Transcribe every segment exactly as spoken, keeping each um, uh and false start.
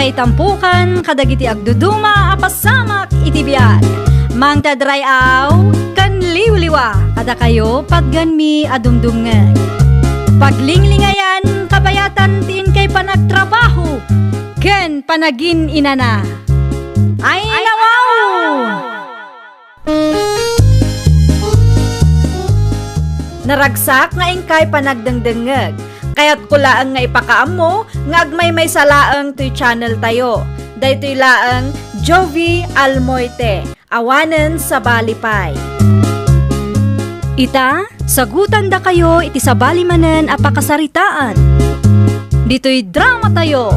Itampukan kadagiti agduduma a pasamak iti biag. Mangted ray-aw ken liwliwa kadakayo patgenmi a dumdumngeg. Paglinglingayan kabayatan ti inkay panagtrabaho ken panagin-inana. Ay, nawaw! Naragsak nga inkay panagdengdengngeg. Kayatko laeng nga ipakaammo nga agmaymaysa laeng toy channel tayo. Daytoy laeng Jovie Almoite, awanen sabali pay. Ita, sagutandakayo iti sabali manen a pakasaritaan. Ditoy drama tayo.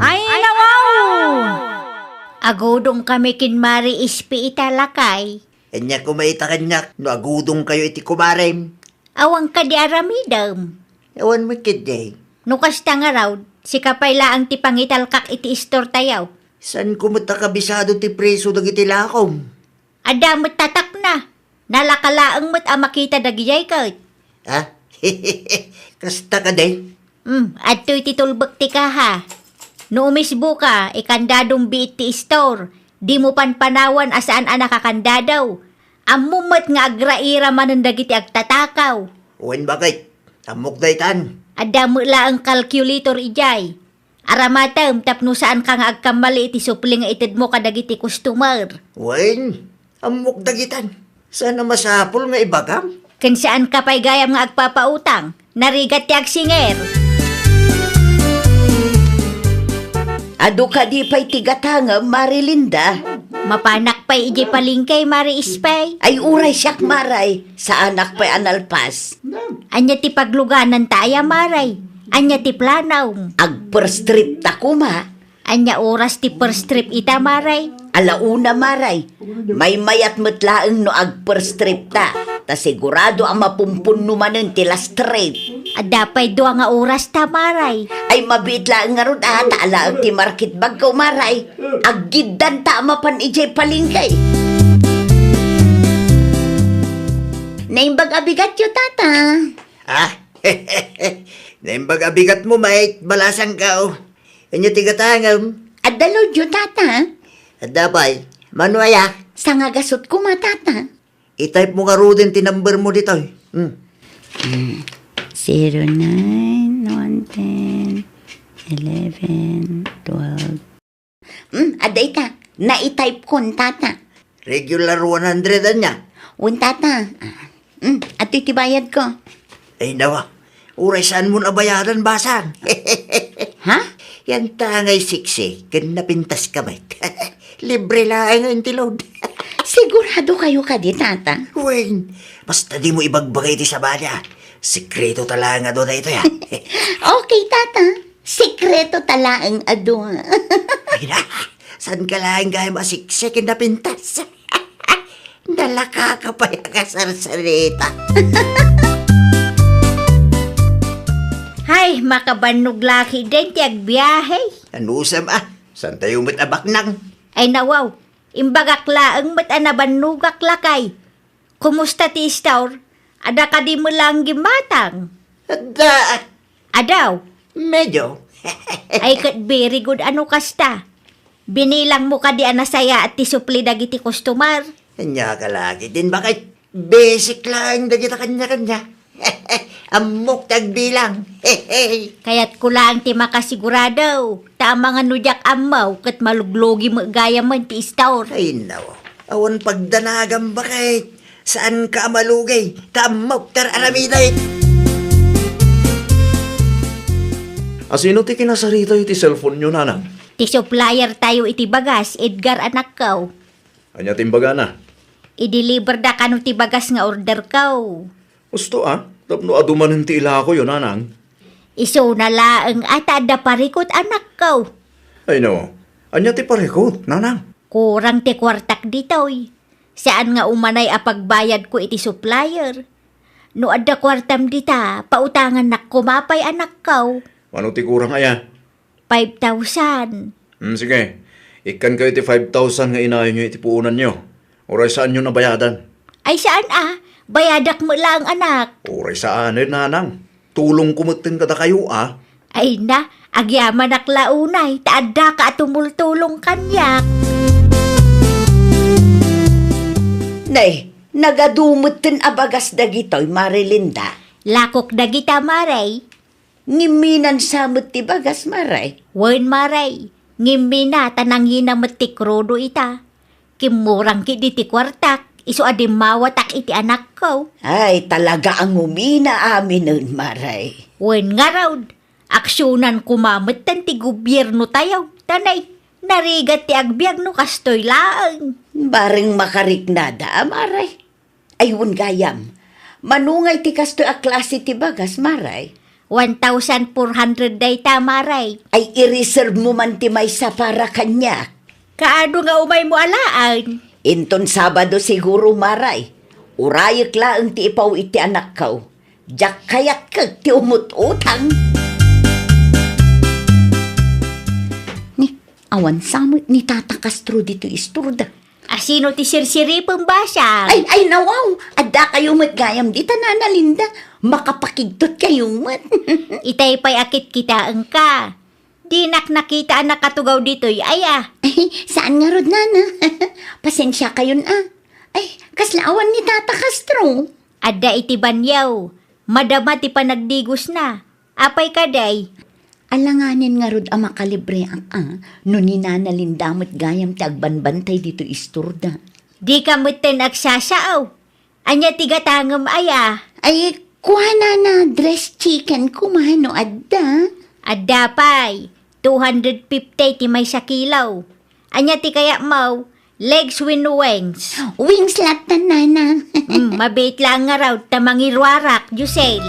Ay, nawaw! Agudongkami ken Mari Ispi ita, lakay. Ania koma ita kaniak no agudongkayo iti kumarem? Awan kadi aramidem? Awan met ketdi. No kasta ngarud, sika pay laeng ti pangitalkak iti istor tayo. Saanko met a kabisado ti preso dagiti lakom? Adda met tatakna. Nalaka laeng met a makita dagidiay ket. Ha? Kasta kadi? Hmm, adtoy ti tulbek ti kaha. No umisboka, ikandadom biit ti istor. Dimo panpanawan a saan a nakakandadaw. Ammom met nga agraira manen dagiti agtatakaw. Wen, baket? Ammok daytan. Adda met laeng calculator idiay. Aramatem tapno saanka nga agkammali iti supli nga itedmo kadagiti customer. Wen, ammok dagitan. Saan a masapul nga ibagam? Ken saanka pay gayam nga agpapautang. Narigat ti agsinger. Adu kadi pay ti gatangem, Mari Linda? Mapanak pay idiay palengke, Mari Ispay. Ay, uray siak, Maray. Saanak pay a nalpas. Ania ti paglugananta aya, Maray? Ania ti planom? Ag-first trip ta koma. Ania oras ti first trip ita, Maray? Ala una, Maray. Maymayat met laeng no ag-first trip ta. Ta sigurado a mapumpunno manen ti last trip. Adda pay dua nga oras ta, Maray. Ay, mabiit laeng ngarud a, ta alaek ti market bagko, Maray. Aggiddanta a mapan idiay palengke. Naimbag a bigatyo, Tata. Ah? Naimbag a bigatmo, Mike. Balasangko. Ania ti gatangem? Adda lodyo, Tata. Adda pay. Mano aya? Sangagasut koma, Tata. I-type mo ngaruden ti number mo ditoy. Hmm. Hmm. Zero nine, one ten, eleven, twelve. Hmm, adda ita. Nai-type kon, Tata. Regular one hundred ania? Wen, Tata. Ah, hmm, adtoy ti bayadko. Ay, nawa. Uray saan mo nabayadan, basang. Ha? Yan ta ngay siksi, ken napintas ka met. Libre laeng nga intilod. Sigurado kayo kadi, Tata? Wen, basta di mo ibagbaga iti sabali, ah. Sekreto ta laeng adu daytoy, ah. Okay, Tata. Sekreto ta laeng adu. Ay na, saan ka laeng gayam a siksi ken napintas? Nalaka ka pay a kasarsarita. Hay, makabannog la ketdin ti agbiahe. Anusam a, saan tayo met a baknang? Ay nawaw, imbagak laeng met a nabannogak lakay. Kumusta ti istor? Adda kadi met laeng gimmatang? Adda. Adaw? Medyo. Ay, ket very good a no kasta. Binilang mo kadi a nasayaat ti supli dagiti customer? Ania ka lagi din, baket? Basic laeng dagita kanya-kanya. Ammok ti agbilang. Kayatko laeng ti makasigurado, ta amangan no diak ammo, ket maluglugi met gayamen ti istor. Ay, naw. Awan pagdanagam, baket. Saanka a malugay, ta ammok ti ar-aramidek. A sino ti kinasarita iti cellphone-yo, nanang? Ti supplier tayo iti bagas, Edgar, anakko. Ania ti imbagana? I-deliver da kano ti bagas nga order ko. Husto a, tapno adu manen ti ilakoyo, nanang. Isuna laeng a ta adda parikut, anakko. Ay no, ania ti parikut, nanang? Kurang ti kuartak ditoy. Saan nga umanay a pagbayadko iti supplier. No adda kuartam dita, pautangannak koma pay, anakko. Mano ti kurang aya? Five thousand. Hmm, sige. Ikkankayo ti five thousand nga inayonyo iti puonanyo. Uray saanyo a bayadan. Ay, saan a? Bayadak met laeng, anak. Uray saanen, nanang. Tulongko metten kadakayo a. Ay na, Agyamanak la unay, ta addaka a tumultulong kaniak. Nay, nagadu metten a bagas dagitoy, Mare Linda. Lakok dagita, Mare. Ngimminan sa met ti bagas, Mare? Wen, Mare. Ngimmina ta nangina met ti krudo ita. Kimmurang ketdi ti kuartak, isu a dimmawatak iti anakko. Ay, talaga a ngumina aminen, Mare. Wen ngarud, aksionan koma metten ti gobiernotayo. Ta nay, narigat ti agbiag no kastoy laeng. Bareng makariknada, Mare. Ay, wen gayam, mano ngay ti kastoy a klase ti bagas, Mare? One thousand four hundred dayta, Mare. Ay, i-reserve mo man ti maysa para kaniak. Kaano nga umaymo alaen? Inton Sabado siguro, Mare. Urayek laeng ti ipaw iti anakko. Diak kayat ket ti umut-utang. Ni, awan sa met ni Tata Castro ditoy istorda. Asino ti sirsiripem, basang? Ay, ay, nawaw! Adda kayo met gayam dita, Nana Linda. Makapakigtot kayo met. Itay pay a kitkitaenka. Dinak nakita a nakatugaw ditoy, aya. Ay, saan ngarud, Nana? Pasensya kayon, a. Ay, kasla awan ni Tata Castro. Adda iti banyaw. Madama ti panagdigosna. Apay kadi? Alanganen ngarud a makalibreak a, no ni Nana Linda met gayam ti agbanbantay ditoy istorda. Dika metten agsasao. Ania ti gatangem aya? Ay, kuana na dressed chicken koma no adda. Adda pay, two hundred fifty ti maysa kilo. Ania ti kayatmo? Legs wenno wings? Wings latta, Nana. Hmm, mabiit laeng ngarud ta mangiruarak, Josel.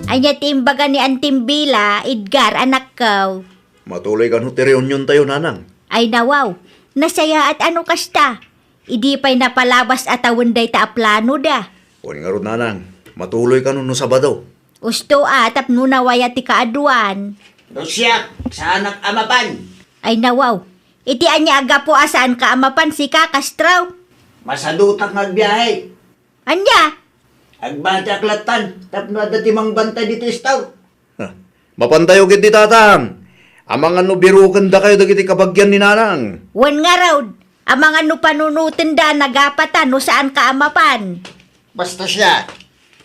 Ania ti imbaga ni Antim Bila, Edgar, anakko? Matuloy kano ti reuniontayo, Nanang? Ay nawaw, nasayaat a no kasta. Idi pay napalabas a tawen dayta a planoda. Wen ngarud, Nanang, matuloy kano no Sabado? Usto a, tapno nawaya ti kaaduan. No siak, saanak a mapan. Ay nawaw, iti ania a gapu a saanka a mapan, sika, Castro? Masadutak nga agbiahe. Ania? Agbatiak lattan, tapno adda ti mangbantay ditoy istor. Ha, mapantayo ketdi, Tatang. Amangan no birukendakayo dagiti kabagian ni Nanang. Wen ngarud, amangan no panunotenda a nagapatan no saanka a mapan. Basta siak,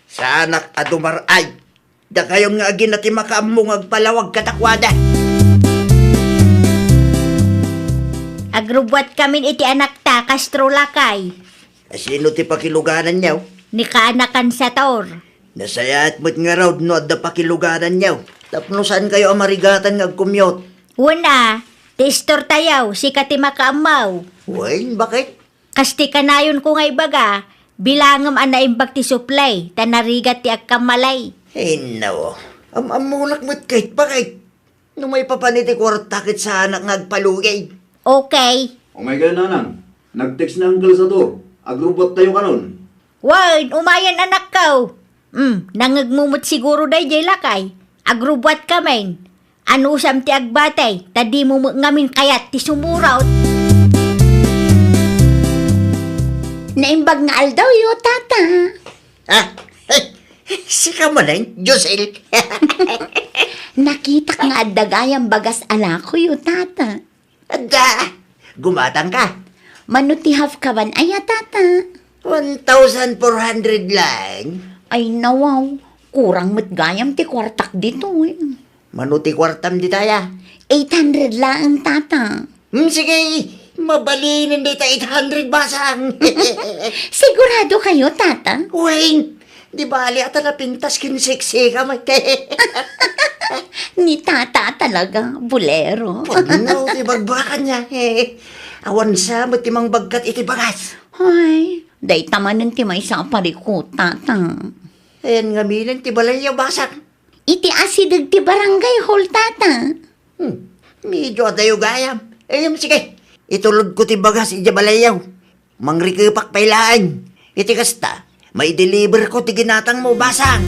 saanak a dumar-ay. Dakayon nga agina ti makaammo nga agpalawag kadakuada. Agrubbuatkamin iti anakta, Castro lakay. Asino ti pakilugananyo? Ni kaanakan Sator. Nasayaat met ngarud no adda pakilugananyo. Tapno saankayo a marigatan nga agkumyot. Wen a, ti istortayo, sika ti makaammo. Wen, bakit? Kas ti kanayonko nga ibaga, bilangem a naimbag ti supply, ta narigat ti agkammalay. Inno, am-ammonak met ket, bakit? No maipapan iti kuarta ket saanak nga agpalugid. Okay. Umaykayo, Nanang. Nag-text ni Uncle Sator. Agrubbuattayo kanon. Wen, umayen, anakko. Hmm, nangngegmo met siguro daydiay lakay. Agrubbuatkamin. Anusam ti agbatay, ta dimo met ngamin kayat ti sumurot. Naimbag nga aldawyo, Tata. Ah, eh, sika manen, Josel. Nakitak nga adda gayam bagas a lakoyo, Tata. Adda, gumatangka. Mano ti half kaban aya, Tata? One thousand four hundred lang. Ay, nawaw. Kurang met gayam ti kuartak ditoy. Mano ti kuartam ditaya? Eight hundred laeng, Tata. Hmm, sige, mabalinen dita eight hundred basang. Sigurado kayo, Tata? Wen, di bali ata napintas ken seksi ka, mate. Ni Tata talaga, bulero. Pudno ti bagbakan niya. Awan sa met ti mangbagkat iti bagas. Ay, dayta manen ti maysa a parikut, Tata. Ayan ngamin ti balayyo, basang. Iti asideg ti barangay hall, Tata. Hmm, medyo adayo gayam. Em, sige, itulodko ti bagas idiay balayyo. Mangrikepak pay laeng. Iti kasta, maideliverko ti ginatangmo, basang.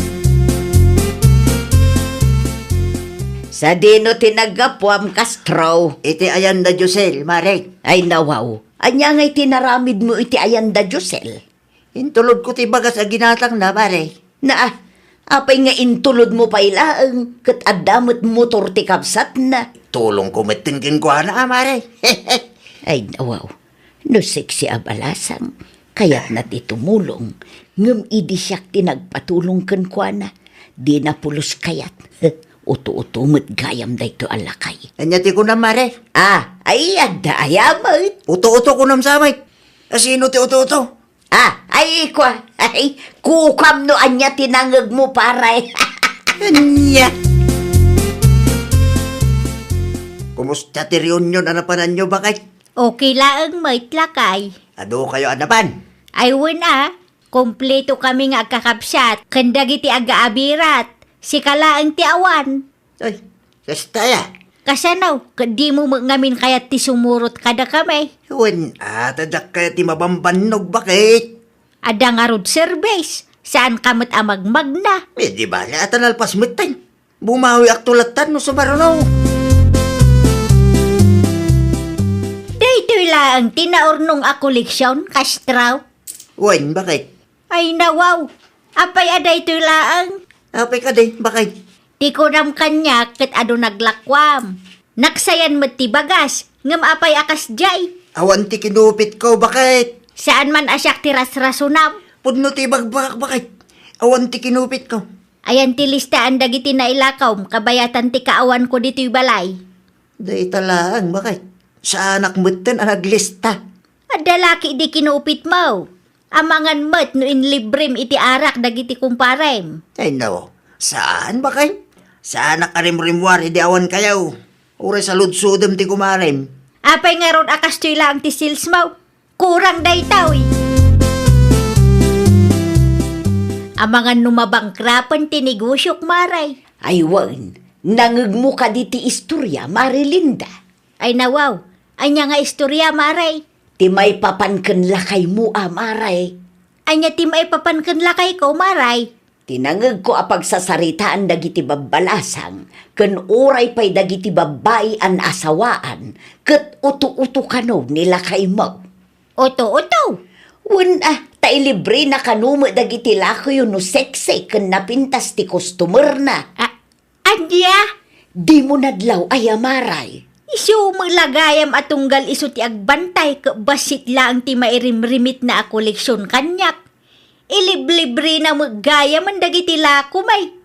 Sadino ti naggapuam, Castro? Iti ayan da Josel, Mare. Ay, nawaw. Ania ngay ti naramidmo iti ayan da Josel? Intulodko ti bagas a ginatangna, Mare. Na, apay nga intulodmo pay laeng, ket adda met motor ti kabsatna? Tulongko metten kenkuana, a, Mare. Ay, nawaw. No sexy a balasang, kayatna ti tumulong, ngem idi siak ti nagpatulong kenkuana, dina pulos kayat. Uto-uto met gayam daytoy a lakay. Ania ti kunam, Mare? Ah, ay, adda aya met. Uto-uto kunam sa met. Asino ti uto-uto? Ah, ay, kua, ay, kukam no ania ti nangegmo, pare. Ania? Kumusta ti reunion a napananyo, baket? Okay laeng met, lakay. Adu kayo a napan? Ay, wen a, kompleto kami nga agkakabsat, ken dagiti agaabirat, sika laeng ti awan. Ay, kasta aya? Kasano, ket dimo met ngamin kayat ti sumurot kadakami? Wen a, ta dakkayo ti mabambannog, baket? Adda ngarud service, saan ka met a magmagna. Eh, di bale, a ta nalpas metten. Bumawiakto lattan no sumaruno. Daytoy laeng ti naurnong a koleksion, Castro. Wen, baket? Ay, nawaw. Apay a daytoy laeng? Apay kadi, baket? Ti kunam kaniak ket adu naglakuam. Naksayan met ti bagas, ngem apay a kasdiay? Awan ti kinupitko, baket? Saan man a siak ti rasrasonam. Pudno ti ibagbagak, baket? Awan ti kinupitko. Ayan ti listaan dagiti nailakawm kabayatan ti kaawanko ditoy balay. Dayta laeng, baket? Saanak metten a naglista. Adda la ketdi kinupitmo. Amangan met no inlibrem iti arak dagiti kumparem. Ay, no. Saan, baket? Saanak a rimrimmuar idi awan kayo. Uray saludsodem ti kumarem. Apay ngarud a kastoy laeng ti salesmo? Kurang daytoy. Amangan no mabangkrapen ti negosiok, Mare. Ay, wen, nangegmo kadi ti istoria, Mare Linda? Ay, nawaw. Ania nga istoria, Mare? Ti maipapan ken lakaymo a, Mare. Ania ti maipapan ken lakayko, Mare? Ti nangegko a pagsasaritaan dagiti babbalasang ken uray pay dagiti babbai a naasawaan ket uto-uto kano ni lakaymo. Uto-uto? Wen a, ta ilibrena kano met dagiti lakoyo no sexy ken napintas ti customerna. A-, Ania? Dimo nadlaw aya, Mare? Isu met la gayam a tunggal isu ti agbantay ket bassit laeng ti mairimrimitna a koleksion kaniak. Iliblibrena met gayamen dagiti lakom ay.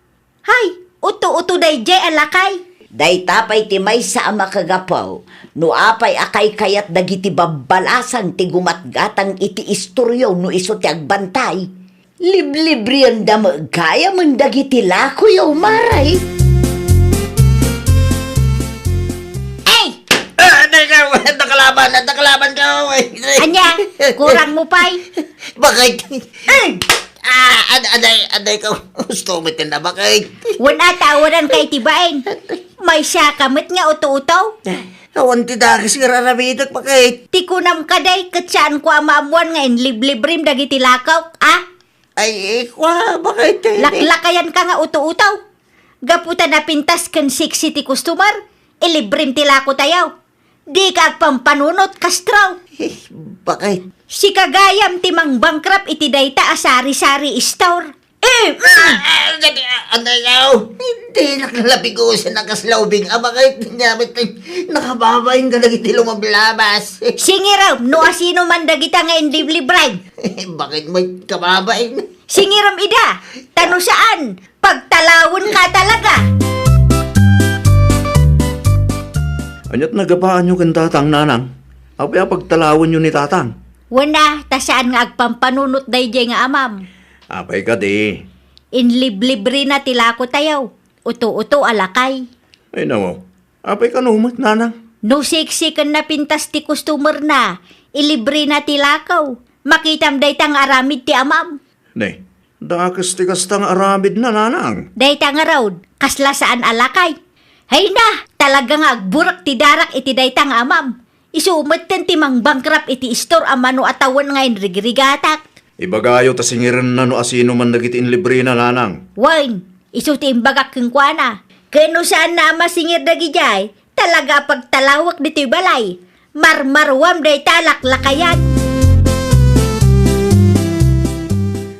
Hay, uto-uto daydiay a lakay. Dayta pay ti maysa a makagapu no apay a kaykayat dagiti babbalasang ti gumatgatang iti istoryo no isu ti agbantay. Liblibrianda met gayamen dagiti lakoyo, Mare. Ay! Ah, adda ikaw! Adda kalaban! Adda kalaban ka! Ay, ay. Ania? Kurang mo pay? Baket? Ay! Ah, ad-, adda, adda ikaw! Gusto mo tinda, baket? Wen a, awanan ka iti bain. Maysa ka met nga uto-uto? Awan ti dakes nga raramidek, baket? Ti kunam kadi, ket saanko a maammuan nga inliblibrim dagiti lakok, a? Ay, kua, baket? Laklakayan ka nga uto-uto. Gapu ta napintas ken sexy ti customer, ilibrim ti lako tayo. Di ka agpampanunot, Castro. Eh, baket? Sika gayam ti mangbangkrap iti dayta a sari-sari store. Eh, mm. Ah, ah, dati, ah, ano yaw? Hindi, nakalabigusan ang kaslaw, Bing. Ah, baket? Nakababa yung galagit ti lumablabas. Singiram, no asino man dagita nga inliblibray. Baket mo kababain? Singiram ida, ta no saan, pagtalawen ka talaga. Aniat nagapaanyo ken tatang, nanang? Apay a pagtalawenyo ni tatang? Wen a, ta saan nga agpampanunot daydiay nga amam. Apay kadi? Inliblibrina ti lako tayo. Uto-uto a lakay. Ay, nawaw. Apay kano met, nanang? No sexy ken napintas ti customer na, ilibre na ti lakaw. Makitam dayta nga aramid ti amam. Ne, dakes ti kasta nga aramid na, nanang. Dayta nga raod, kasla saan a lakay. Hay na, talaga nga agburak ti darak iti dayta nga amam. Isu metten ti mangbangkrap iti istor a mano a tawen nga inrigrigatak. Ibagayo ta singirenna no asino man dagiti inlibrena, nanang. Wen, isu ti imbagak kenkuana. Ken no saanna a masingir dagidiay, talaga a pagtalawek ditoy balay. Marmaruam dayta a laklakayan.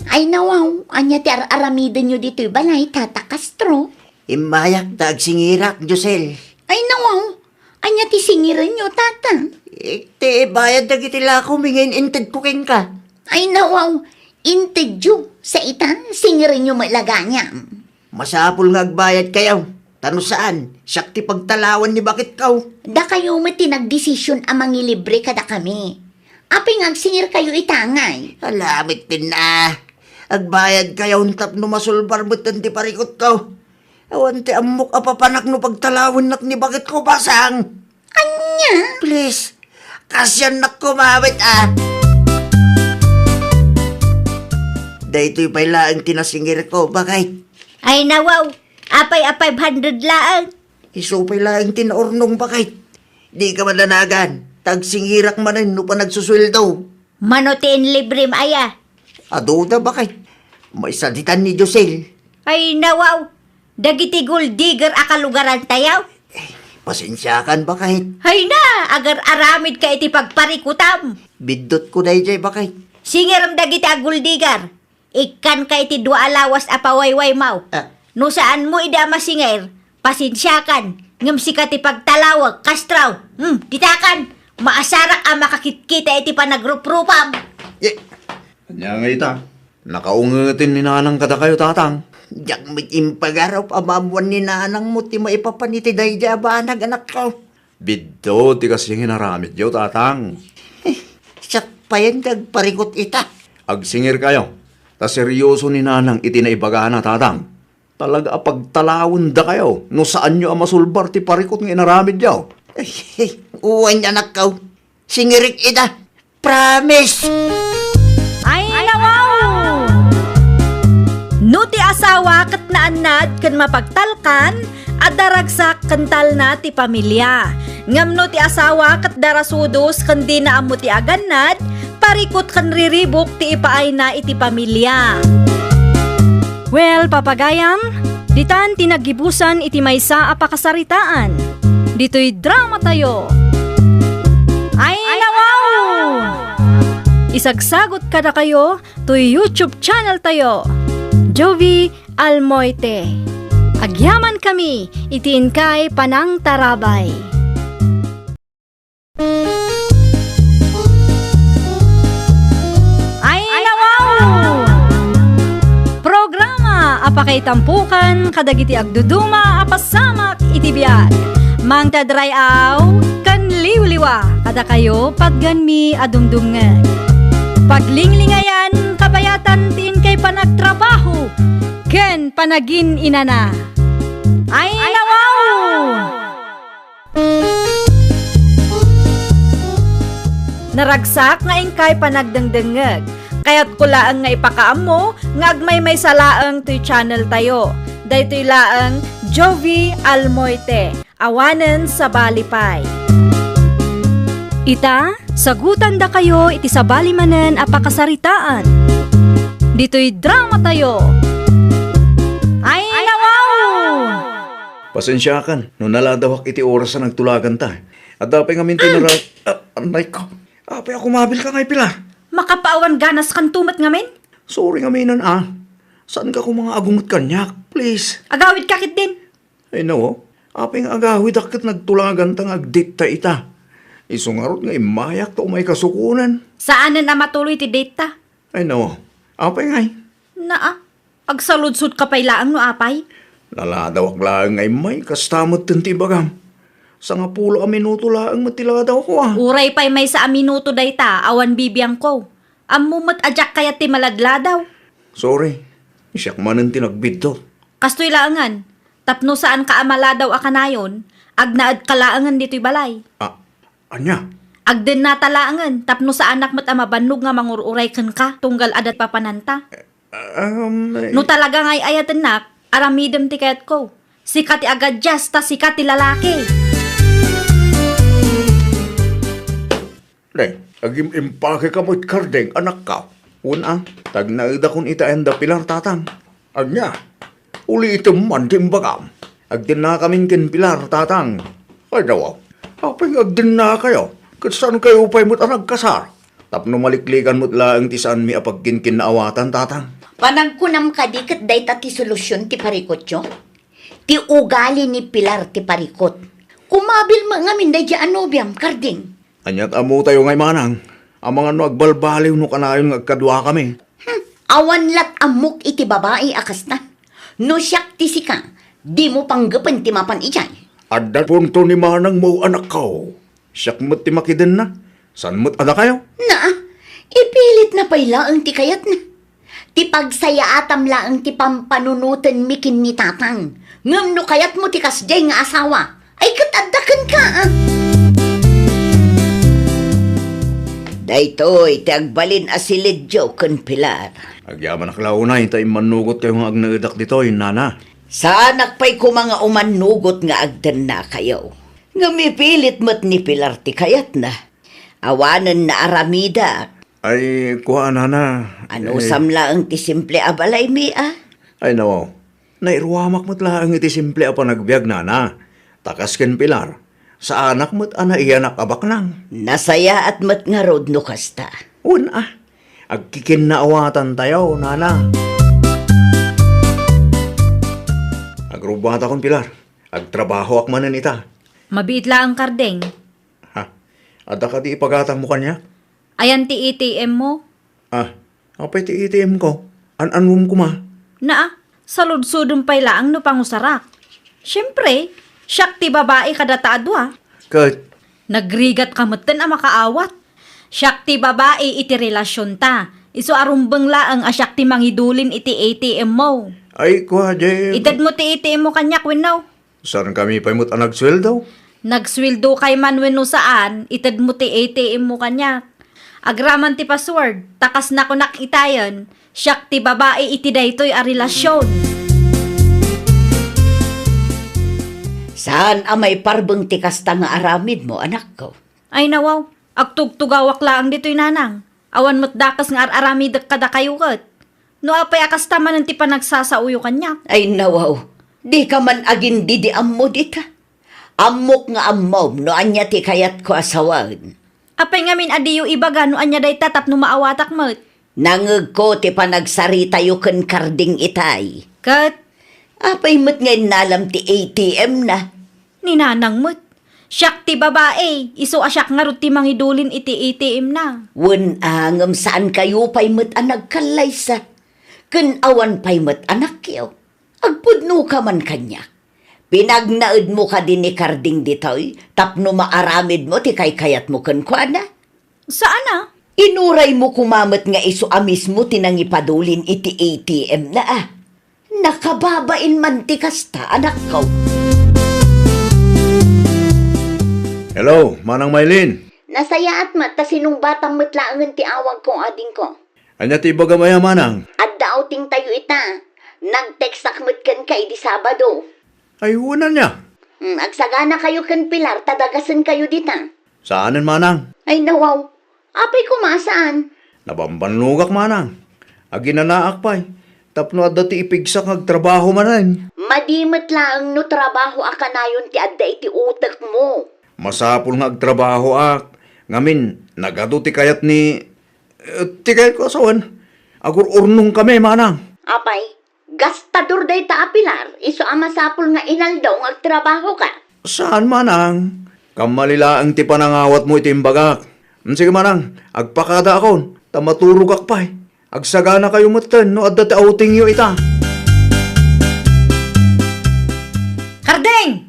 Ay, nawaw, ania ti ar-aramidenyo ditoy balay, Tata Castro? Immayak ta agsingirak, Josel. Ay, nawaw, ania ti singirenyo, Tata? Eh, ti bayad dagiti lako, mingin intedko kenka. Ay, nawaw, intedyo, sa ita, singirenyo met la gayam. Masapul nga agbayadkayo, ta no saan, siak ti pagtalawan ni baketko. Dakayo met ti nagdesision a mangilibre kadakami. Apay nga agsingirkayo ita ngay? Ala met a. Agbayadkayo tapno masulbar metten ti parikutko. Awan ti ammok a papanak no pagtalawennak ni baketko, basang. Ania? Please, kasiannak kumawit, a. Daytoy pay laeng ti nasingirko, baket. Ay, nawaw. Apay a five hundred laeng? Isu pay laeng ti naurnong, baket. Dika madanagan, ta agsingirak manen no panagsusueldo. Mano ti inlibrem aya? Aduda, baket. Maisaditan ni Josel. Ay, nawaw. Dagiti gold digger a kalugarantayo? Eh, pasensiakan, baket. Ay na, agar-aramidka iti pagparikutam. Biddutko daydiay, baket. Singirem dagiti a gold digger. Ikkanka iti dua a lawas a pawaywaymaw. Ah. No saanmo idi a masingir, pasensiakan, ngem sika ti pagtalawek, Castro. Hmm, ditakan, maasarak a makakitkita iti panagruprupam. Eh. Ania ngay ita? Nakaungeten ni nanang kadakayo, tatang. Diak met impagarup a maammuan ni nanangmo ti maipapan iti daydiay a banag, anakko. Biddut ti kas-, ti inaramidyo, tatang. Eh, siak payen ti agparikut ita. Agsingirkayo, ta serioso ni nanang iti naibagana, tatang. Talaga a pagtalawendakayo no saanyo a masulbar ti parikut nga inaramidyo. Eh, eh, wen, anakko. Singirik ita. Promise! Ay, nawaw! No ti asawa ket naannad ken mapagtalkan, adda ragsak ken talna ti pamilia. Ngem no ti asawa ket darasudos ken dina ammo ti agannad, parikut ken riribuk ti ipaayna iti pamilia. Well, papagayam, ditan ti naggibusan iti maysa a pakasaritaan. Ditoy dramatayo. Ay, nawaw! Isagsagut kadakayo toy YouTube channel tayo, Jovie Almoite. Agyamankami iti inkay panangtarabay. Ay, nawaw! Programa a pakaitampukan kadagiti agduduma a pasamak iti biag. Mangted ray-aw ken liwliwa kadakayo, patganmi a dumdumngeg. Paglinglingayan, kabayatan ti inkay panagtrabaho ken panagin-inana. Ay, nawaw! Naragsak nga inkay panagdengdengngeg. Kayatko laeng nga ipakaammo nga agmaymaysa laeng toy channel tayo. Daytoy laeng Jovie Almoite, awanen sabali pay. Ita, sagutandakayo iti sabali manen a pakasaritaan. Ditoy dramatayo. Ay, nawaw! Pasensiakan no naladawak iti oras a nagtulaganta. Adda pay ngamin ti nara-, ah, anay ko. Apay a kumabilka ngay pila? Makapaawan ganaskanto met ngamin? Sorry ngaminen, a. Saanka koma nga agunget kaniak, please. Agawidka ketdin. Ay, nawaw. Apay nga agawidak ket nagtulaganta nga agdate ta ita? Isu ngarud nga immayak ta umay kasukonen. Saanen a matuloy ti date ta. Ay, nawaw. Apay ngay? Naa, agsaludsodka pay laeng no apay? Naladawak laeng nga immay, kasta metten ti ibagam. Sangapulo a minuto laeng met ti ladawko, a. Uray pay maysa a minuto dayta, awan bibiangko. Ammo met a diak kayat ti maladladaw. Sorry, siak manen ti nagbiddut. Kastoy laengen, tapno saanka a maladaw a kanayon, agnaedka laengen ditoy balay. Ah, ania? Agdennata laengen, tapno saanak met a mabannog nga mangur-uray kenka, tunggal adda papananta. Um, eh. No talaga nga ay-ayatennak, aramidem ti kayatko. Sika ti agadias, ta sika ti lalaki. Deng, agim-impake ka met kardeng, anakko. Wen a, tagnaedakon ita enda Pilar, tatang. Ania? Ulitem man ti imbagam. Agdennakamin ken Pilar, Tatang. Ay, dawa. Apay nga agdennakayo? Ket saankayo pay met a nagkasar? Tapno maliklikan met laeng ti saanmi a pagkinkinnaawatan, Tatang. Panagkunam kadi ket dayta ti solusion ti parikutyo? Ti ugali ni Pilar ti parikut. Kumabil met ngamin daydiay a nobiam, Karding. Aniat ammotayo ngay, Manang? Amangan no agbalbaliw no kanayon nga agkaduakami. Hmm, awan lat ammok iti babai a kasta. No siak ti sika, dimo panggepen ti mapan idiay. Adda punto ni Manang mo, anakko. Siak met ti makidenna. Saan met a dakayo? Na, ipilitna pay laeng ti kayatna. Ti pagsayaatam laeng ti pampanunotenmi ken ni Tatang. Ngem no kayatmo ti kasdiay nga asawa, ay ket adda kenka, a. Daytoy ti agbalin a silidyo ken Pilar. Agyamanak la unay ta immannugotkayo nga agnaedak ditoy, Nana. Saanak pay koma nga umannugot nga agdennakayo. Ngem ipilit met ni Pilar ti kayatna. Awanen naaramidak. Ay, kua, Nana. Anusam laeng ti simple a balaymi, a? Ay, nawaw. Nairuamak met laeng iti simple a panagbiag, Nana. Ta kas ken Pilar, saanak met a naiyanak a baknang. Nasayaat met ngarud no kasta. Wen, a. Agkikinnaawatantayo, Nana. Agrubbatakon, Pilar. Agtrabahoak manen ita. Mabiit laeng, Karding. Ha? Adda kadi ipagatangmo kaniak? Ayan ti A T M mo? Ah, apay ti A T M ko? An-anuem koma? Naa, saludsodem pay laeng no pangusarak. Siempre, siak ti babai kadata a dua. Ket? Nagrigatka metten a makaawat. Siak ti babai iti relasionta. Isu a rumbeng laeng a siak ti mangidulin iti A T M mo. Ay, kua, Jem. Itedmo ti A T M mo kaniak wenno? Saankami pay met a nagsueldo? Nagsueldo kay man wenno saan, itedmo ti A T M mo kaniak. Agraman ti password, ta kas nakunak itayen, siak ti babai iti daytoy a relasion. Saan a maiparbeng ti kasta nga aramidmo, anakko? Ay, nawaw, agtugtugawak laeng ditoy, Nanang. Awan met dakes nga ar-aramidek kadakayo ket. No apay a kasta manen ti panagsasaoyo kaniak? Ay, nawaw, dika man agindidi ammo dita. Ammok nga ammom no ania ti kayatko a sawen. Apay ngamin a diyo ibaga no ania dayta tapno maawatak met? Nangegko ti panagsaritayo ken Karding itay. Ket? Apay met nga innalam ti A T M na? Ni Nanang met. Siak ti babai, isu a siak ngarud ti mangidulin iti A T M na. Wen a, ngem saankayo pay met a nagkallaysa. Ken awan pay met anakyo. Agpudnoka man kaniak. Pinagnaedmo kadi ni Karding ditoy tapno maaramidmo ti kaykayatmo kenkuana? Saan a? Inuraymo koma met nga isu a mismo ti nangipadulin iti A T M na, a. Nakababain man ti kasta, anakko. Hello, Manang Maylin. Nasayaat met ta sinungbatam met laengen ti awagko, adingko. Ania ti ibagam aya, Manang? Adda outingtayo ita. Nag-textak met kenka idi Sabado. Ay, wen ania? Hmm, agsaganakayo ken Pilar ta dagasenkayo dita. Saanen, Manang? Ay, nawaw. Apay koma a saan? Nabambannogak, Manang. Aginanaak pay. Tapno adda ti ipigsak nga agtrabaho manen. Madi met laeng no trabaho a kanayon ti adda iti utekmo. Masapul nga agtrabahoak. Ngamin, nagadu ti kayat ni, eh, ti kayatko a sawen. Agur-urnongkami, Manang. Apay, gastador dayta a Pilar, isu a masapul nga inaldaw nga agtrabahoka. Saan, Manang. Kammali laeng ti panangawatmo iti imbagak. Mm, sige, Manang, agpakadaakon, ta maturogak pay. Agsaganakayo metten no adda ti outingyo ita. Karding!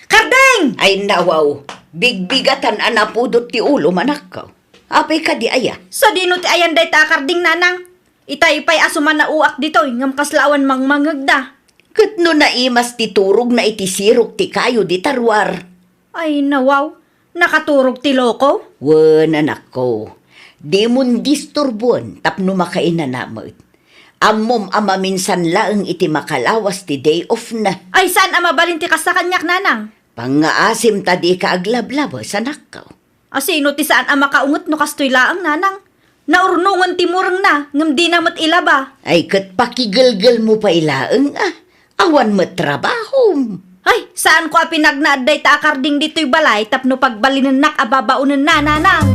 Karding! Ay, nawaw, bigbigatan a napudot ti ulo, manakko. Apay kadi aya? Sadino ti ayan dayta a karding, Nanang? Itay pay a sumanaoak ditoy, ngem kasla awan mangmangegda. Ket no naimas ti turogna iti sirok ti kayo dita ruar. Ay, nawaw, nakaturog ti loko? Wen, anakko, dimon disturboen tapno makainana met. Ammom a maminsan laeng iti makalawas ti day off na. Ay, saan a mabalin ti kasta kaniak, Nanang? Pangngaasim ta dika aglablabes, anakko. A, sino ti saan a makaunget no kastoy laeng, Nanang? Naurnongen ti murengna, ngem dina met ilaba. Ay, ket pakigelgelmo pay laeng, a. Awan met trabaho. Ay, saanko a pinagnaed dayta a karding ditoy balay tapno pagbalinennak a babaonenna, nanang.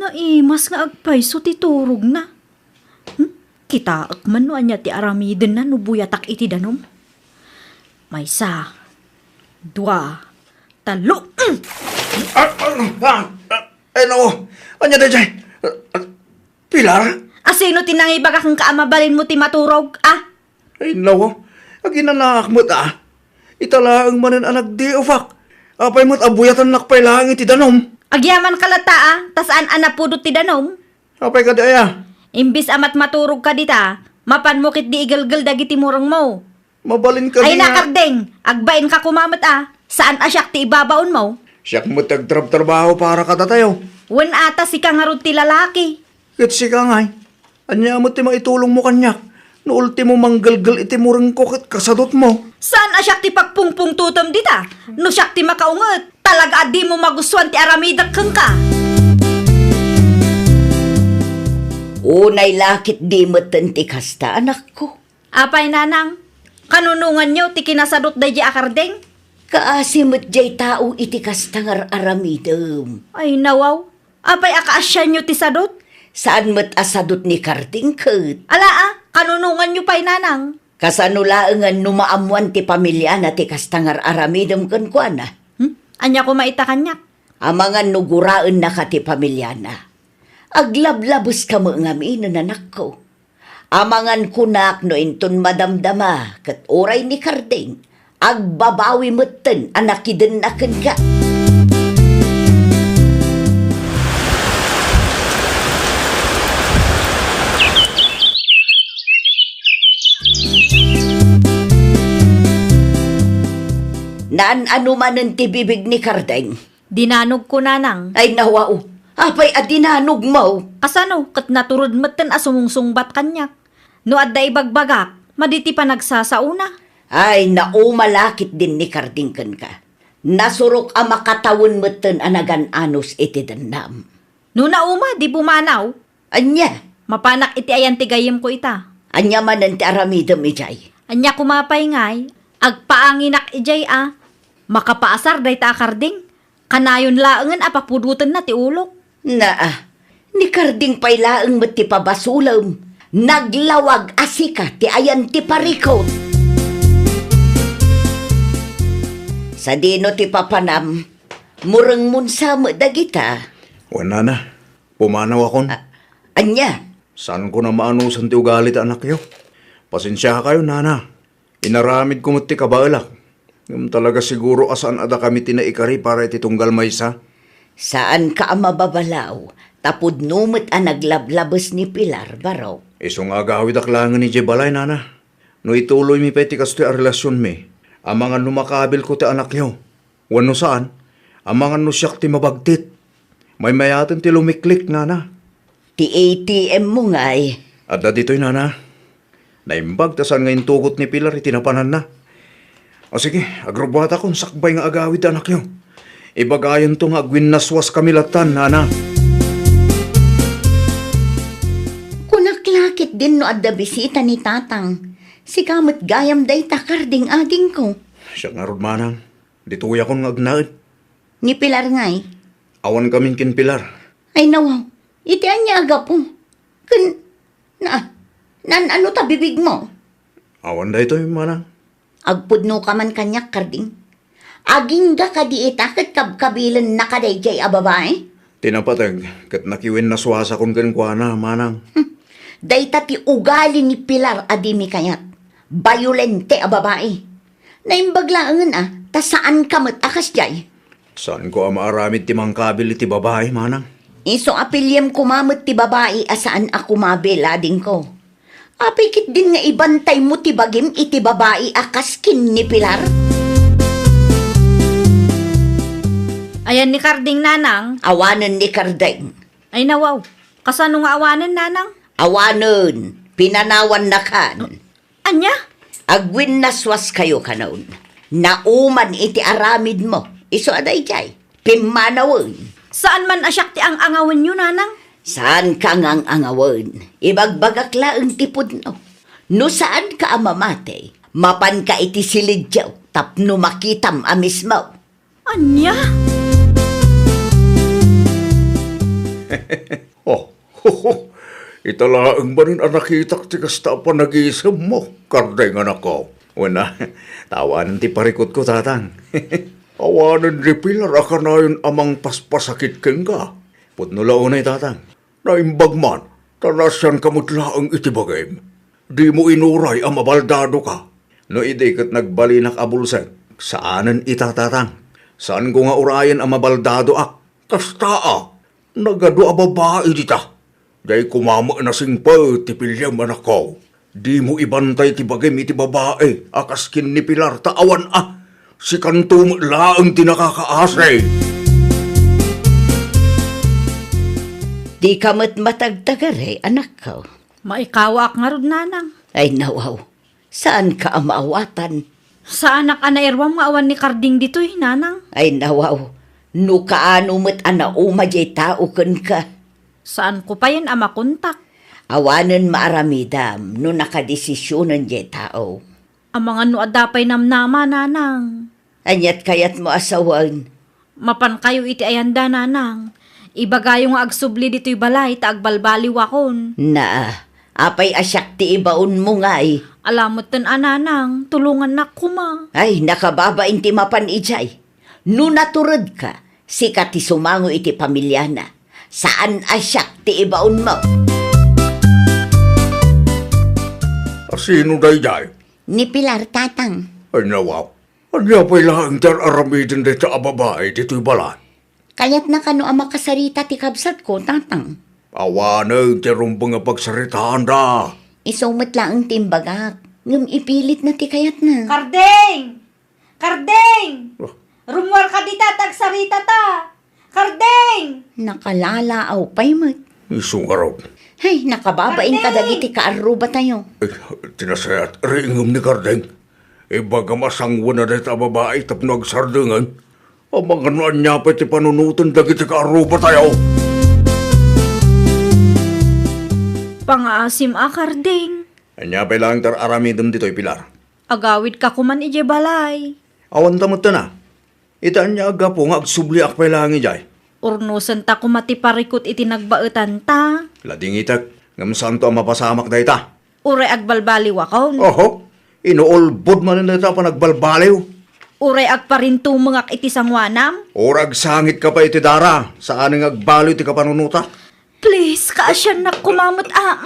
Naimas nga agpayso ti turogna. Hmm? Kitaek man no ania ti aramidenna no buyatak iti danum. Maysa, dua, tallo. Hmm! Ah, ah, ah, ah, ay, nako. Ania daydiay? Ah, ah, Pilar? Asino ti nangibagak kenka a mabalinmo ti maturog, ah? Ay, nako. Aginanaak met, ah. Ita laeng manen a nagdiufak. Apay met a buyatannak pay laeng iti danum? Agyamanka latta, ah, ta saan a napudot ti danum. Apay kadi aya? Imbes a matmaturogka dita, mapanmo ketdi igelgel dagiti murengmo. Mabalin kadi nga. Ay, nakarding! Agbainka koma met, ah. Saan a siak ti ibabaonmo? Siak met ti agtrabtrabaho para kadatayo. Wen a ta sika ngarud ti lalaki. Ket sika ngay, ania met ti maitulongmo kaniak? No ultimo manggelgel iti murengko ket kasadutmo. Saan a siak ti pagpungpungtotem dita? No siak ti makaunget, talaga a dimo magustuan ti aramidek kenka. Unay la ket di metten ti kasta, anakko. Apay, nanang, kanunonganyo ti kinasadut daydiay a karding? Kaasi met diay tao iti kasta nga ar-aramidem. Ay, nawaw. Apay a kaasianyo ti sadut? Saan met a sadut ni karding ket. Ala, a, kanunonganyo pay, nanang? Kasano laengen no maammoan ti pamiliana ti kasta nga ar-aramidem kenkuana? Hmm? Ania koma ita kaniak? Amangan no guraennaka ti pamiliana. Aglablabeska met ngamin, anakko. Amangan kunak no inton madamdama ket uray ni karding, agbabawi metten a nakidenna kenka. Naan-ano manen ti bibig ni karding. Dinanogko, nanang. Ay, nawaw. Apay a dinanogmo? Kasano, ket naturod metten a sumungsungbat kaniak. No adda ibagbagak, madi ti panagsasaona. Ay, nauma la ketdin ni karding kenka. Nasurok a makatawen metten a nagan-anos iti dennam. No nauma, di pumanaw. Ania? Mapanak iti ayan ti gayyemko ita. Ania manen ti aramidem idiay? Ania koma pay ngay, agpaanginak idiay a makapaasar dayta a karding. Kanayon laengen a papudotenna ti ulok. Naa, ni karding pay laeng met ti pabasolem. Naglawag a sika ti ayan ti parikut. Sadino ti papanam? Murengmon sa met dagita. Wen, nana. Pumanawakon. A-, ania? Saanko a maanosan ti ugali ti anakyo. Pasensiakayo, nana. Inaramidko met ti kabaelak. Ngem talaga siguro a saan a dakami ti naikari para iti tunggal maysa. Saanka a mababalaw, ta pudno met a naglablabes ni Pilar, barok. Isu nga agawidak laengen idiay balay, nana. No ituloymi pay ti kastoy a relasionmi, amangan no makabilko ti anakyo. Wenno saan, amangan no siak ti mabagtit. Maymayaten ti lumiklik, nana. Ti A T M mo ngay. Adda ditoy, nana. Naimbag ta saan nga intugot ni Pilar iti napananna. O sige, agrubbuatakon sakbay nga agawid ti anakyo. Ibagayonto nga agwinnaswaskami lattan, nana. Kunak la ketdin no adda bisita ni tatang. Sika met gayam dayta karding adingko. Siak ngarud, manang. Ditoyakon nga agnaed. Ni Pilar ngay? Awan kamin ken Pilar. Ay, nawaw. Iti ania a gapu? Ken, na, naan-ano ta bibigmo? Awan daytoy, manang. Agpudnoka man kaniak, karding. Agingga kadi ita ket kabkabilennaka daydiay a babai? Ti napateg ket nakiwinnaswasakon kenkuana, manang. Hmm. Dayta ti ugali ni Pilar a dimi kayat. Bayolente a babai. Naimbag laengen a, ta saanka met a kasdiay. Saanko a maaramid ti mangkabil iti babai, manang. Isu a piliem koma met ti babai a saan a kumabil, adingko. Apay ketdin nga ibantaymo ti bagim iti babai a kas ken ni Pilar? Ayan ni Karding, nanang. Awanen ni Karding. Ay, nawaw. Kasano nga awanen, nanang? Awanen. Pinanawannakan. Ania? Agwinnaswaskayo kanon. Nauman iti aramidmo. Isu a daydiay. Pimmanawen. Saan man a siak ti ang-angawenyo, nanang? Saanka nga ang-angawen. Ibagbagak laeng ti pudno. No saanka a mamati, mapanka iti silidyo tapno makitam a mismo. Ania? Oh, ita laeng manen a nakitak ti kasta a panagisemmo, Kardeng, anakko. Wen a, ta awanen ti parikutko, Tatang. Awanen ni Pilar a kanayon a mangpaspasakit kenka. Pudno la unay, Tatang. Naimbag man, ta naasianka met laeng iti bagim. Dimo inuray a mabaldadoka. No idi ket nagbalinak a bulsek, saanen ita, Tatang. Saanko nga urayen a mabaldadoak. Kasta a, nagadu a babai dita. Diay koma met nasingpet ti piliem, anakko. Dimo ibantay ti bagim iti babai a kas ken ni Pilar ta awan a. Sikanto met laeng ti nakakaasi. Dika met matagtagari, anakko. Maikawaak ngarud, nanang. Ay, nawaw. Saanka a maawatan. Saanak a nairuam nga awan ni Karding ditoy, nanang. Ay, nawaw. No kaano met a nauma diay tao kenka. Saanko payen a makontak. Awanen maaramidam no nakadesisionen diay tao. Amangan no adda pay namnama, nanang. Aniat kayatmo a sawen? Mapankayo iti ayanda, nanang. Ibagayo nga agsubli ditoy balay ta agbalbaliwakon. Naa, apay a siak ti ibaonmo ngay? Ala metten a, nanang, tulongannak koma. Ay, nakababain ti mapan idiay. No naturedka, sika ti sumango iti pamiliana. Saan a siak ti ibaonmo. A sino daydiay? Ni Pilar, Tatang. Ay, nawaw. Ania pay laeng ti ar-aramiden dayta a babai ditoy balay? Kayatna kano a makasarita ti kabsatko, Tatang. Awanen ti rumbeng a pagsaritaanda. Isu met laeng ti imbagak, ngem ipilitna ti kayatna. Karding! Karding! Oh. Rummuarka dita ta agsaritata! Karding! Nakalaalaaw pay met. Isu ngarud. Hay, nakababain Karding! Kadagiti kaarrubatayo. Ay, ti nasayaat, riingem ni Karding. Ibagam a sanguen a dayta a babai tapno agsardengen. Amangan no ania pay ti panunoten dagiti kaarrubatayo. Pangaasim a, Karding. Ania pay laeng ti ar-aramidem ditoy, Pilar? Agawidka koman idiay balay. Awanta metten a. Ita ania a gapu nga agsubliak pay laeng idiay? Urnosenta koma ti parikut iti nagbaetanta. Ladingitek, ngem saanto a mapasamak dayta. Uray agbalbaliwakon. Oho, inuulbod manen dayta a panagbalbaliw. Uray agparintumengak iti sanguanam. Uray agsangitka pay iti dara, saanen nga agbaliw ti kapanunotak. Please, kaasiannak koma met a.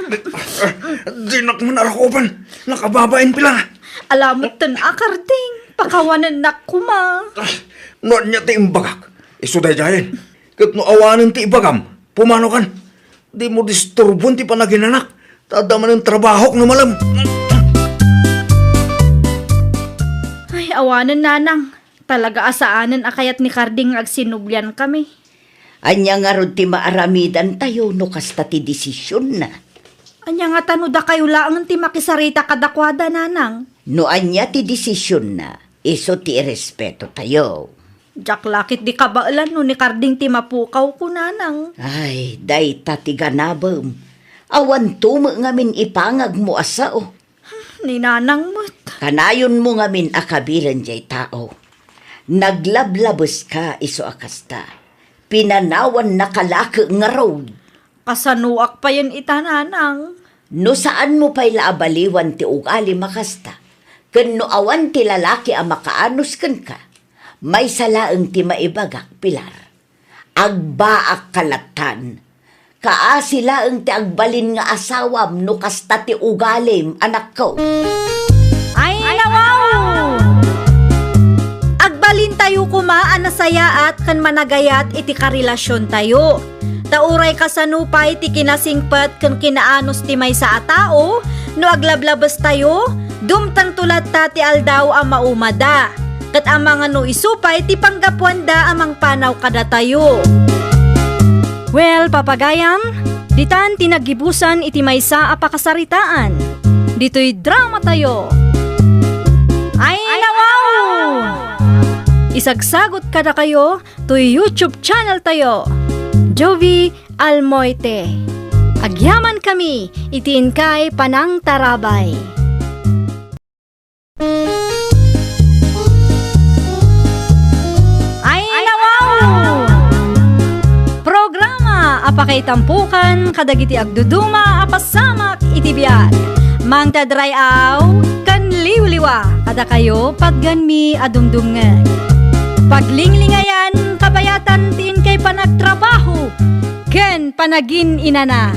Dinak man arakupen. Nakababain pila. Ala metten a, Karding. Pakawanennak koma. No ania ti imbagak, isu daydiayen. Ket no awanen ti ibagam, pumanokan. Dimo disturbon ti panaginanak. Ta adda manen trabahok no malem. Ay, awanen, nanang. Talaga a saanen a kayat ni Karding nga agsinubliankami. Ania ngarud ti maaramidantayo no kasta ti desisionna? Ania ngata no dakayo laeng ti makisarita kadakuada, nanang? No ania ti desisionna, isu ti irespetotayo. Diak la ketdi kabaelan no ni Karding ti mapukawko, nanang. Ay, dayta ti ganabem. Awanto met ngamin ipangagmo a sao. Ni nanang met. Kanayonmo ngamin a kabilen diay tao. Naglablabeska isu a kasta. Pinanawannaka la ket ngarud. Kasanoak payen ita, nanang? No saanmo pay la a baliwan ti ugalim a kasta, ken no awan ti lalaki a makaanus kenka, maysa laeng ti maibagak, Pilar. Agbaakka lattan. Kaasi laeng ti agbalin nga asawam no kasta ti ugalim, anakko. Ay, nawaw! Agbalintayo koma a nasayaat ken managayat iti karelasiontayo. Ta uray kasano pay ti kinasingpet ken kinaanus ti maysa a tao, no aglablabestayo, dumtengto latta ti aldaw a maumada. Ket amangan no isu pay ti panggapuanda a mangpanaw kadatayo. Well, papagayam, ditan ti naggibusan iti maysa a pakasaritaan. Ditoy dramatayo. Ay, nawaw! Isagsagut kadakayo toy YouTube channel tayo, Jovie Almoite. Agyamankami iti inkay panangtarabay. Ay, nawaw! Programa a pakaitampukan kadagiti agduduma a pasamak iti biag. Mangted ray-aw ken liwliwa kadakayo patganmi a dumdumngeg. Paglinglingayan kabayatan ti inkay panagtrabaho ken panagin-inana.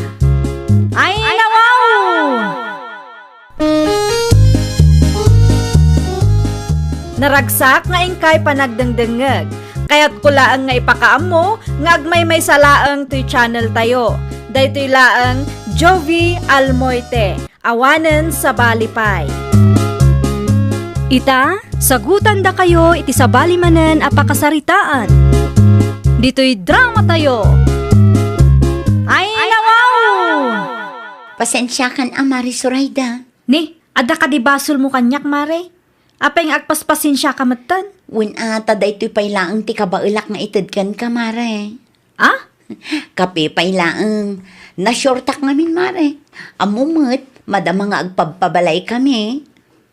Ay, nawaw! Naragsak nga inkay panagdengdengngeg. Kayatko laeng nga ipakaammo nga agmaymaysa laeng toy channel tayo. Daytoy laeng Jovie Almoite, awanen sabali pay. Ita, sagutandakayo iti sabali manen a pakasaritaan. Ditoy drama tayo. Ay, nawaw! Pasensiakan a, Mare Zoraida. Ni, adda kadi basolmo kaniak, Mare? Apay nga agpaspasensiaka metten? Wen a, ta daytoy pay laeng ti kabaelak nga ited kenka, Mare. Ah? Kape pay laeng. Na-shortak ngamin, Mare. Ammo met, madama nga agpabpabalaykami.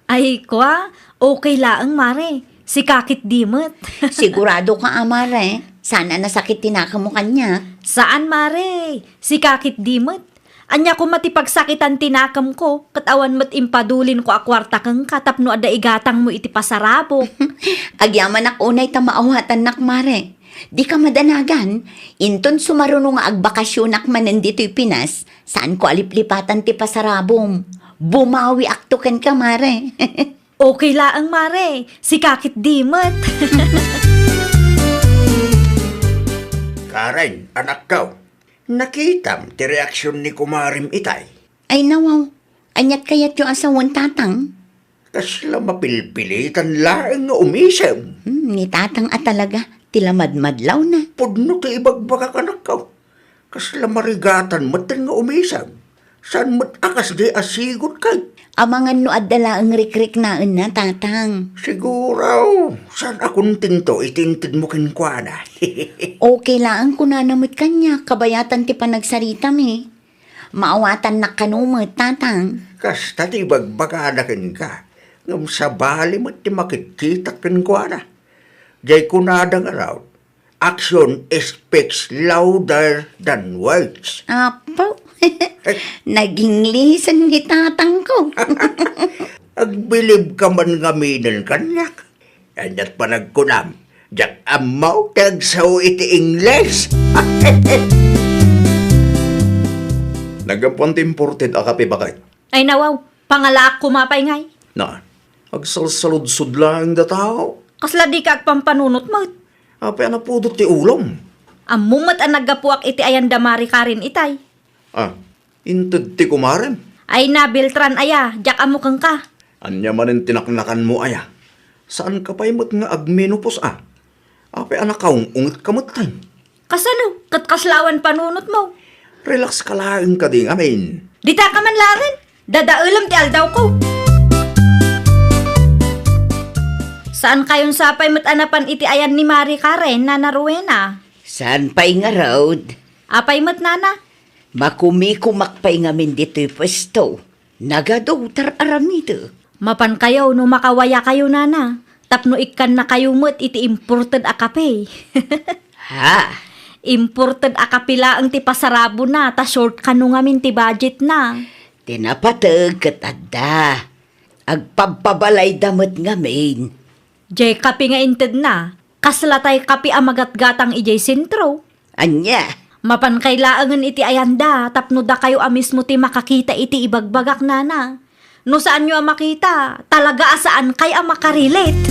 Ay, kua, okay laeng, Mare. Sika ketdi met. Sigurado ka, a, Mare? Saan a nasakit ti nakemmo kaniak? Saan, Mare. Sika ketdi met. Ania koma ti pagsakitan ti nakemko, ket awan met impadulinko a kuarta kenka tapno adda igatangmo iti pasarabok. Agyamanak unay ta maawatannak, Mare. Dika madanagan, inton sumaruno nga agbakasionak manen ditoy Pinas, saanko a liplipatan ti pasarabom. Bumawiakto kenka, Mare. Okay laeng, Mare. Sika ketdi met. Karen, anakko, nakitam ti reaksion ni kumarem itay? Ay, nawaw. Aniat kayatyo a sawen, Tatang? Kasla mapilpilitan laeng nga umisem. Hmm, ni Tatang a talaga, ti lamadmadlawna. Pudno ti ibagbagak, anakko. Kasla marigatan metten nga umisem. Saan met a kasdi a sigud kay? Amangan no adda laeng rikriknaenna, Tatang. Siguro, saan a kontento iti intedmo kenkuana. Okay laeng kunana met kaniak, kabayatan ti panagsaritami. Maawatannak kano met, Tatang. Kasta ti ibagbagada kenka, ngem sabali met ti makitkitak kenkuana. Jay kunada ngarud, "Action speaks louder than words." Apo, nag-English ni Tatangko. Agbilibka man ngaminen kaniak. Aniat panagkunam, diak ammo ti agsao iti Ingles. Naggapuan ti imported a kape, baket. Ay, nawaw, pangalaak koma pay ngay. Na, agsalsaludsod laeng dataw. Kasla dika agpampanunot met? Apay a napudot ti ulom? Ammo met a naggapuak iti ayan da Mari Karen itay. Ah, inted ti kumarem? Ay na, Beltran aya, diak ammo kenka. Ania manen ti naknakanmo aya? Saanka pay met nga agmenopause a? Apay a nakaung-ungetka metten? Kasano? Ket kasla awan panunotmo? Relax ka laeng kadi ngamin. Dita ka man laeng? Dadaelem ti aldawko. Saan kayon sapay met a napan iti ayan ni Mari Karen, Nana Rowena? Saan pay ngarud? Apay met, Nana? Makumikumak pay ngamin ditoy puesto. Nagadu, tar-aramidek. Mapankayo no makawayakayo, Nana, tapno ikkannakayo met iti imported a kape. Ha? Imported a kape laeng ti pasarabona, ta short kano ngamin ti budgetna. Ti napateg ket adda. Agpabpabalayda met ngamin. Jay kape nga intedna, kasla tay kape a magatgatang idiay sentro. Ania? Mapankay laengen iti ayanda tapno dakayo a mismo ti makakita iti ibagbagak, Nana. No saanyo a makita, talaga a saankay a makarelate.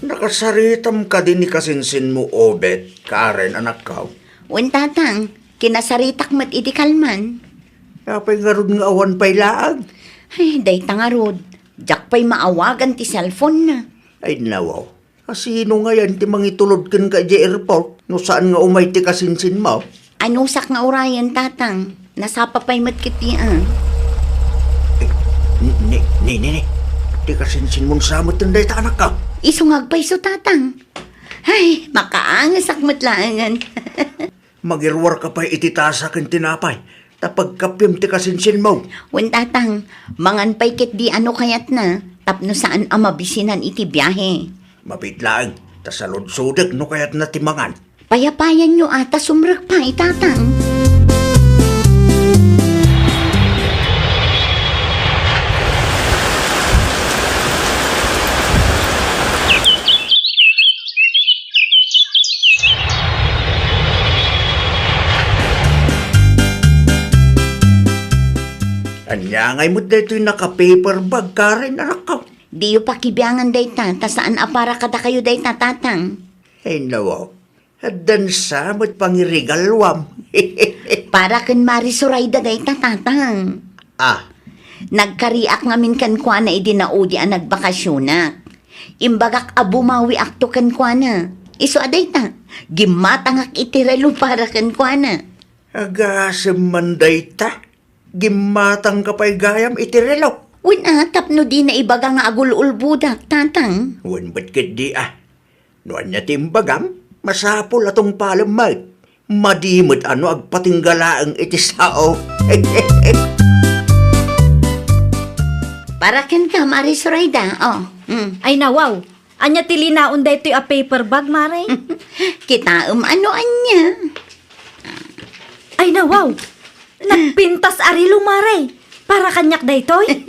Nakasaritam kadi ni kasinsinmo, Obet, Karen, anakko? Wen, Tatang, kinasaritak met iti kalman. Apay ngarud nga awan pay laeng? Ay, dayta ngarud. Diak pay maawagan ti cellphone-na. Ay, nawaw. Kasino ngayen ti mangitulod kenka idiay airport no saan nga umay ti kasinsinmo? Anusak nga urayen, Tatang. Nasapa pay met ketdi a. Eh, ni, ni, ni, ni, ni. Ti kasinsinmon sa met dayta, anakko? Isu nga agpayso, Tatang. Ay, makaangesak met laengen. Mangiruarka pay iti tasa ken tinapay, ta pagkappiem ti kasinsinmo. Wen, Tatang, mangan pay ketdi a no kayatna, tapno saan a mabisinan iti biahe. Mabiit laeng, ta saludsodek no kayatna ti mangan. Payapayanyo a ta sumrek pay, Tatang. Ania ngay met daytoy naka-paper bag, Karen, anakko? Diyo pakibiangan dayta, ta saan a para kadakayo dayta, Tatang. Ay, nawaw. Addan sa met pangirigaluam. Para ken Mari Sorayda dayta, Tatang. Ah. Nagkariak ngamin kenkuana idi naudi a nagbakasionak. Imbagak a bumawiakto kenkuana. Isu a dayta, gimmatangak iti relo para kenkuana. Agasem man dayta, gimmatangka pay gayam iti relo. Wen a, tapno dina ibaga nga agul-ulbodak, Tatang. Wen met ketdi a. No ania ti imbagam, masapul a tungpalem met. Madi met a no agpatingga laeng iti sao. Para kenka, Mari Sorayda. Oh, mm. Ay, nawaw. Ania ti linaon daytoy a paper bag, Mare? Kitaem a no ania. Ay, nawaw. Nagpintas a relo, Mare. Para kaniak daytoy?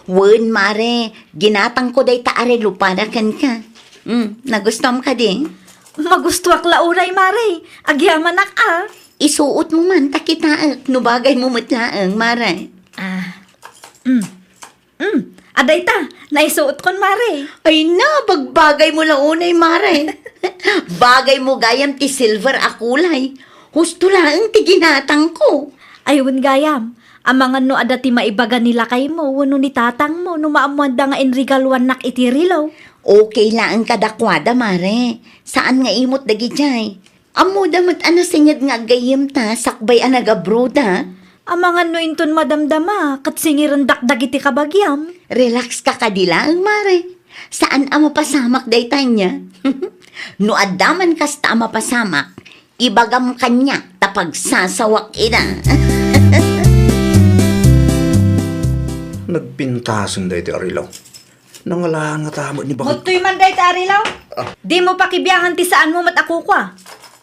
Wen, Mare. Ginatangko dayta a relo para kenka. Mm, nagustuam kadi? Magustuak la unay, Mare. Agyamanak a. Isuotmo man ta kitaek no bagaymo met laeng, Mare. Ah. Mm. Mm. Adda ita, naisuotkon, Mare. Ay na, bagbagaymo la unay, Mare. Bagaymo gayam ti silver a kulay. Husto laeng ti ginatangko. Ay, wen gayam. Amangan no adda ti maibaga ni lakaymo wenno ni tatangmo no maammoanda nga inregaluannak iti relo. Okay laeng kadakuada, Mare. Saan nga imot dagidiay. Ammoda met a nasinged nga aggayyemta sakbay a nagabroda. Amangan no inton madamdama, ket singirendak dagiti kabagiam. Relax ka kadi laeng, Mare. Saan a mapasamak dayta ania. No adda man kasta a mapasamak, ibagam kaniak ta pagsasawak ida. Nagpintasen daytoy a relo. Nangalangan ngata met ni bakit. Muttoy man dayta a relo? Ah. Dimo pakibiangan ti saanmo met a kukua.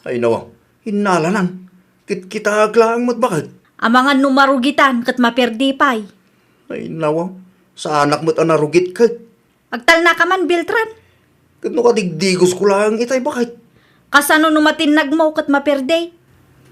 Ay, nawa. Innalanan. Kitkitaek laeng met bakit. Amangan no marugitan ket maperdi pay. Ay, nawa. Saanak met a narugit ket. Agtalnaka man, Beltran. Ket no kadigdigosko laeng itay bakit. Kasano no matinnagmo ket maperdi?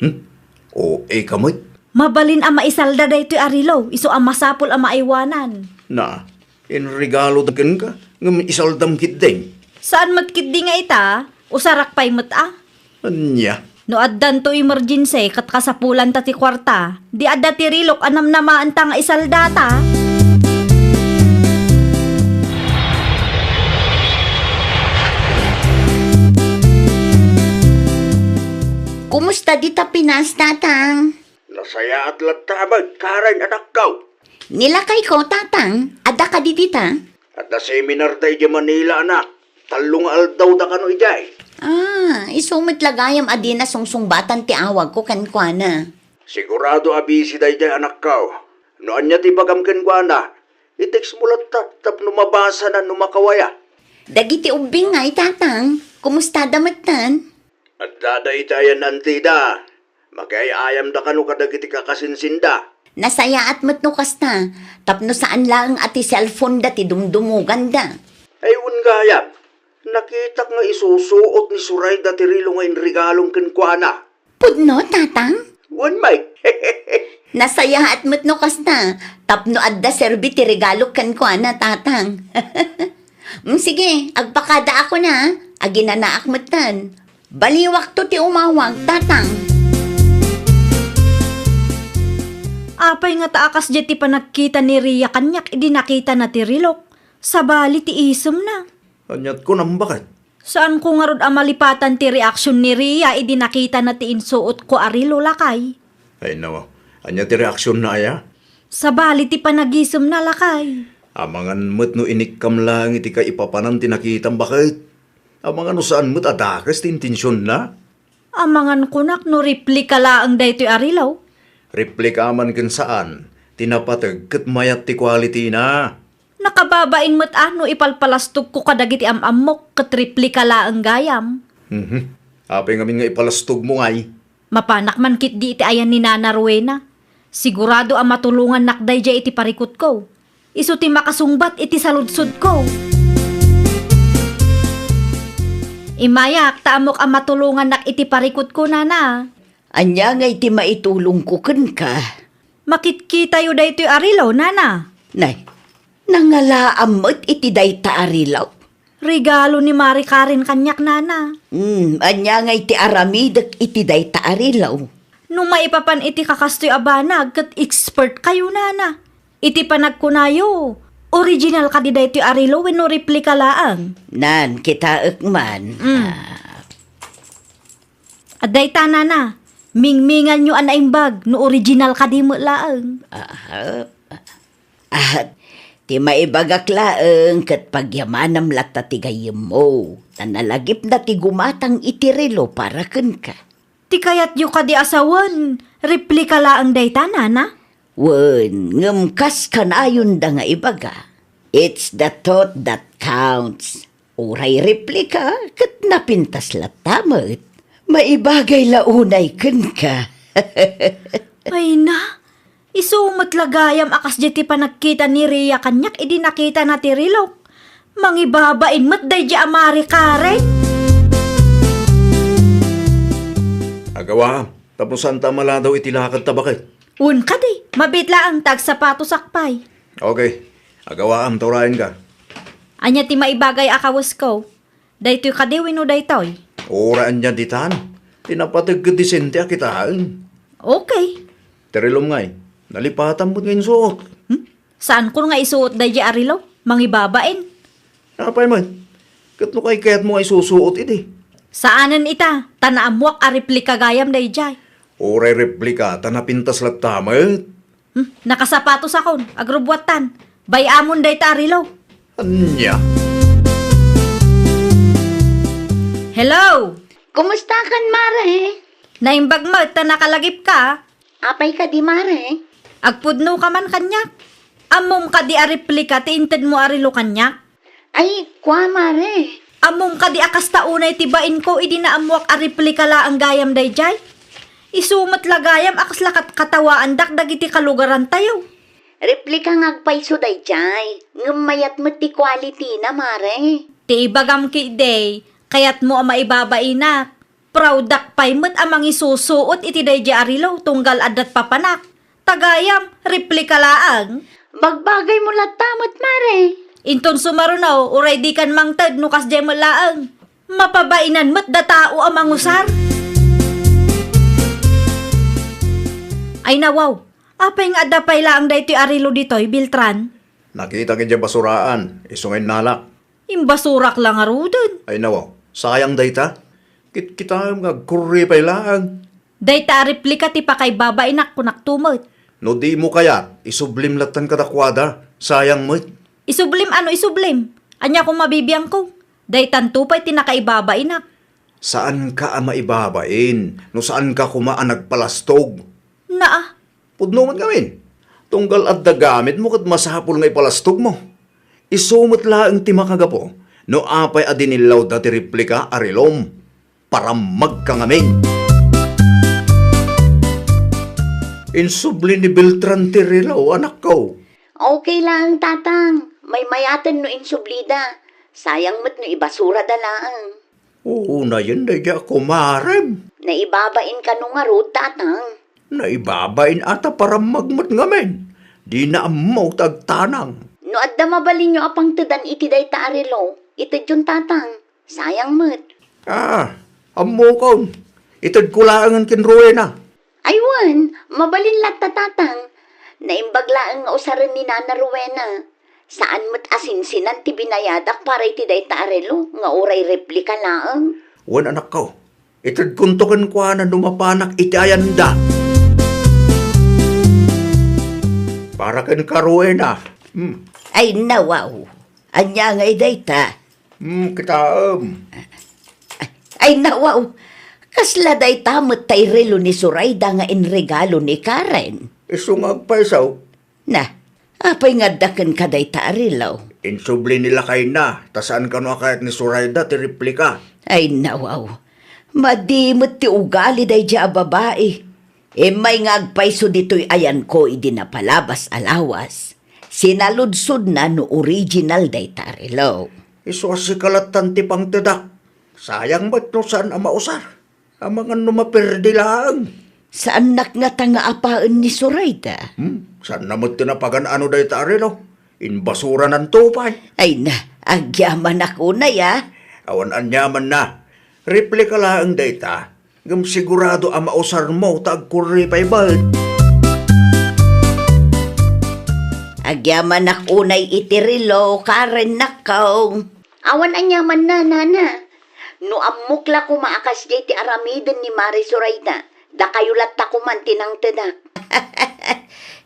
Hmm? O, ika met? Mabalin a maisalda daytoy a relo, isu a masapul a maaywanan. Na, inregaloda kenka, ngem isaldam ketdi. Saan met ketdi nga ita, usarak pay met a. Ania? No addanto emergency ket kasapulanta ti kuarta, di adda ti relok a namnamaenta nga isaldata. Kumusta dita Pinas, Tatang? Nasayaat latta a met, Karen, anakko. Ni lakayko, Tatang, adda kadi dita? Adda seminar da idiay Manila, anak. Tallo nga aldawda kano idiay. Ah, isu met la gayam a dina sungsungbatan ti awagko kenkuana. Sigurado a busy daydiay, anakko. No ania ti ibagam kenkuana, i-textmo latta tapno mabasana no makawaya. Dagiti ubbing ngay, Tatang, kumustada metten? Adda dayta ayan antida. Makiay-ayamda kano kadagiti kakasinsinda. Nasayaat met no kasta, tapno saan laeng a ti cellphone-da ti dumdumoganda. Ay, wen gayam, nakitak nga isusuot ni Sorayda ti relo nga inregalom kenkuana. Pudno, Tatang? Wen, Mike. Nasayaat met no kasta, tapno adda serbi ti regalok kenkuana, Tatang. Mm, sige, agpakadaakon a, aginanaak metten. Baliwakto ti umawag, Tatang. Apay ngata a kasdiay ti panagkita ni Ria kaniak idi nakitana ti relok? Sabali ti isemna. Aniat kunam, bakit? Saanko ngarud a malipatan ti reaksion ni Ria idi nakitana ti insuotko a relo, lakay. Ay, nawa. Ania ti reaksionna aya? Sabali ti panagisemna, lakay. Amangan met no inikkam laeng iti kaipapanan ti nakitam, bakit? Amangan no saan met a dakes ti intensionna? Amangan kunak no replika laeng daytoy a relo. Replika man ken saan, ti napateg ket mayat ti quality-na. Nakababain met a no ipalpalastogko kadagiti am-ammok ket replika laeng gayam. Mhm. Apay ngamin nga ipalastogmo ngay? Mapanak man ketdi iti ayan ni Nana Rowena. Sigurado a matulongannak daydiay iti parikutko. Isu ti makasungbat iti saludsodko. Immayak ta ammok a matulongannak iti parikutko, Nana. Ania ngay ti maitulongko kenka? Makitkitayo daytoy a relo, Nana. Nay, nangalaam met iti dayta a relo? Regalo ni Mari Karen kaniak, Nana. Hmm, ania ngay ti aramidek iti dayta a relo? No maipapan iti kakastoy a banag, ket expert kayo, Nana. Iti panagkunayo, original kadi daytoy a relo wenno replika laeng? Nan, kitaek man. Mm. Ah. Adayta, Nana, mingminganyo a naimbag no original kadi met laeng. Aha. Ah, ti maibagak laeng ket pagyamanam latta ti gayyemmo, ta nalagipna ti gumatang iti relo para kenka. Ti kayatyo kadi a sawen, replika laeng dayta, Nana? Wen, ngem kas kanayonda nga ibaga, "It's the thought that counts." Uray replika ket napintas latta met. Maibagay la unay kenka. Ay na, isu met la gayam a kasdiay ti panagkita ni Ria kaniak idi nakitana ti relok. Mangibabain met daydiay a Mari Karen. Agawa, tapno saanta a maladaw iti lakadta baket. Wen kadi, mabiit laeng ta agsapatosak pay. Okay, agawaam ta urayenka. Ania ti maibagay a kawesko? Daytoy kadi wenno daytoy? Uray ania ditan. Ti napateg ket disente a kitaen. Okay. Ti relom ngay, nalipatam met nga insuot. Hmm? Saankon nga isuot daydiay a relo? Mangibabain. Apay met? Ket no kaykayatmo nga isusuot idi? Saanen ita, ta naammoak a replika gayam daydiay. Uray replika, ta napintas latta met. Hmm, nakasapatos akon, agrubbuattan. Bay-amon dayta a relo. Ania? Hello! Kumustakan, Mare? Naimbag met ta nakalagipka. Apay kadi, Mare? Agpudnoka man kaniak. Ammom kadi a replika ti intedmo a relo kaniak? Ay, kua, Mare. Ammom kadi a kasta unay ti bainko idi naammoak a replika laeng gayam daydiay? Isu met la gayam a kasla katkattawaandak dagiti kalugarantayo. Replika nga agpayso daydiay, ngem mayat met ti quality-na, Mare. Ti ibagam ketdi, kayatmo a maibabainak. Proud-ak pay met a mangisusuot iti daydiay a relo tunggal adda't papanak. Ta gayam, replika laeng. Bagbagaymo latta met, Mare. Inton sumaruno, uray dikan mangted no kasdiay met laeng. Mapabainan met da tao a mangusar. Ay nawaw, apay nga adda pay laeng daytoy a relo ditoy, Beltran? Nakitak idiay basuraan, isu nga innalak. Imbasurak la ngaruden. Ay nawaw, sayang dayta. Kitkitaem nga agkurre pay laeng. Dayta a replika ti pakaibabainak, kunakto met. No dimo kayat, isublim lattan kadakuada. Sayang met. Isublim? Ano isublim? Ania koma bibiangko? Daytanto pay ti nakaibabainak. Saanka a maibabain no saanka koma a nagpalastog. Naa. Pudno met ngamin. Tunggal adda gamitmo ket masapul nga ipalastogmo. Isu met laeng ti makagapu no apay a dinillawda ti replika a relom. Parammagka ngamin. Insubli ni Beltran ti relo, anakko. Okay laeng, Tatang. Maymayaten no insublida. Sayang met no ibasurada laeng. Unayen daydiay a kumarem. Naibabain kano ngarud, Tatang? Naibabain a ta parammag met ngamin. Dina ammo ta agtanang. No adda mabalinyo a pangtedan iti dayta a relo, itedyon, Tatang. Sayang met. Ah, ammokon. Itedko laengen ken Rowena. Ay wen, mabalin latta, Tatang. Naimbag laeng nga usaren ni Nana Rowena. Saan met a sinsinan ti binayadak para iti dayta a relo nga uray replika laeng. Wen, anakko, itedkonto kenkuana no mapanak iti ayanda. Para kenka, Rowena. Hmm. Ay, nawaw. Ania ngay dayta? Hmm, kitaem. Ay, nawaw. Kasla dayta met tay relo ni Zoraida nga inregalo ni Karen. Isu nga agpayso. Na, apay nga adda kenka dayta a relo? Insubli ni lakayna, ta saan kano a kayat ni Zoraida ti replika. Ay, nawaw. Madi met ti ugali daydiay a babai. Immay nga agpayso ditoy ayanko idi napalabas a lawas. Sinaludsodna no original dayta a relo. Isu a sika lattan ti pangtedak. Sayang met no saan a mausar. Amangan no maperdi laeng. Saannak ngata nga apaen ni Zoraida? Hmm, saanna met ti napagan-ano dayta a relo? Inbasuranan to pay. Ay na, agyamanak unay, a. Awan aniamanna. Replika laeng dayta. Ngem sigurado a mausarmo ta agkurri pay met. Agyamanak unay iti relo, Karen, nakkaw. Awan aniamanna, nana. No ammok la koma a kasdiay ti aramiden ni Mare Zoraida, dakayo latta koman ti nangtedak.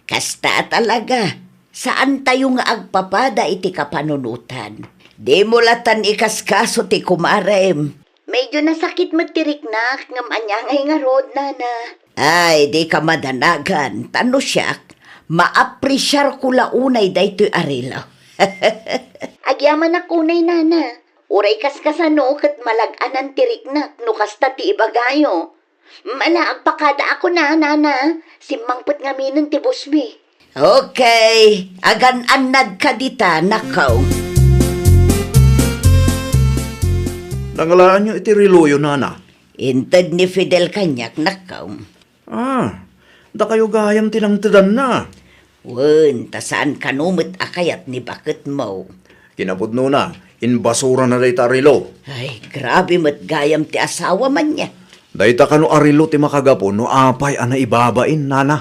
Kasta a talaga, saantayo nga agpapada iti kapanunotan. Dimo lattan ikaskaso ti kumarem. Medyo nasakit met ti riknak, ngem ania ngay ngarud, nana? Ay, dika madanagan, ta no siak, maapresiarko la unay daytoy a relo. Agyamanak unay, nana. Uray kaskasano ket malag-anan ti riknak no kasta ti ibagayo. Mala, agpakada ako na, nana. Simmangpet ngaminen ti busmi. Okay, agan-annadka dita, nakaw. Nangalaanyo iti reloyo, nana? Inted ni Fidel kaniak, nakaw. Ah, dakayo gayam ti nangtedanna. Wen, ta saan kano met a kayat ni baketmo. Kinapudnona, inbasurana dayta a relo. Ay, grabe met gayam ti asawa mania. Dayta kano a relo ti makagapu no apay a naibabain, nana?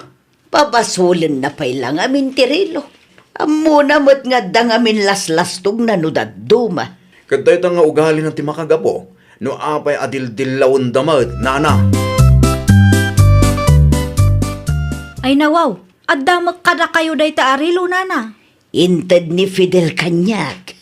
Pabasolenna pay la ngamin ti relo. Ammona met nga adda ngamin laslastogna no dadduma. Ket dayta nga ugalina ti makagapu no apay a dildillawenda met, nana. Ay nawaw, adda met kadakayo dayta a relo, nana? Inted ni Fidel kaniak.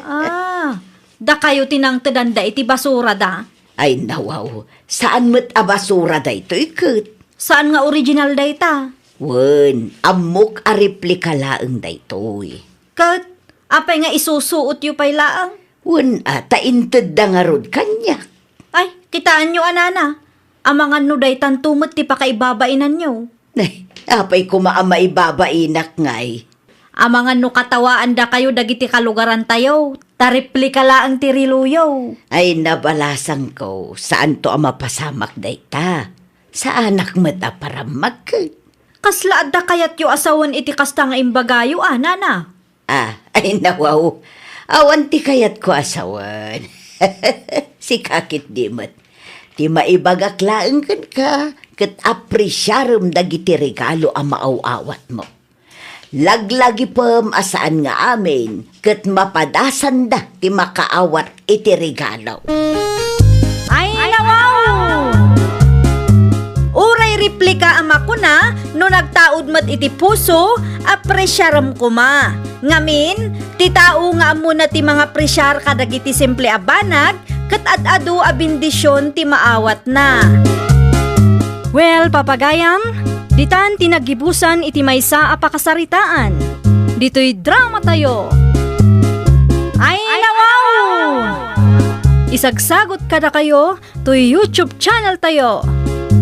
Ah, dakayo ti nangtedanda iti basurada? Ay, nawaw, saan met a basura daytoy ket. Saan nga original dayta? Wen, ammok a replika laeng daytoy. Ket, apay nga isusuotyo pay laeng? Wen, a, ta intedda ngarud kaniak. Ay, kitaenyo a, nana. Amangan no daytanto met ti pakaibabainanyo. Nay, apay koma a maibabainak ngay? Amangan no katawaandakayo dagiti kalugarantayo, ta replika laeng ti reloyo. Ay, nabalasangko, saanto a mapasamak dayta. Saanak met a parammak ket. Kasla adda kayatyo a sawen iti kasta nga imbagayo a, nana? Ah, ay, nawaw. Awan ti kayatko a sawen. Sika ketdi met. Ti maibagak laeng kenka, ket apresiarem dagiti regalo a maaw-awatmo. Laglagipem a saan nga amin, ket mapadasanda ti makaawat iti regalo. Ay, nawaw! Uray replika a makuna, no nagtaud met iti puso, apresiarem koma. Ngamin, ti tao nga ammona ti mangapresiar kadagiti simple a banag, ket ad-adu a bendision ti maawatna. Well, papagayam, ditan ti naggibusan iti maysa a pakasaritaan. Ditoy dramatayo. Ay, nawaw! Isagsagot kadakayo toy YouTube channel tayo,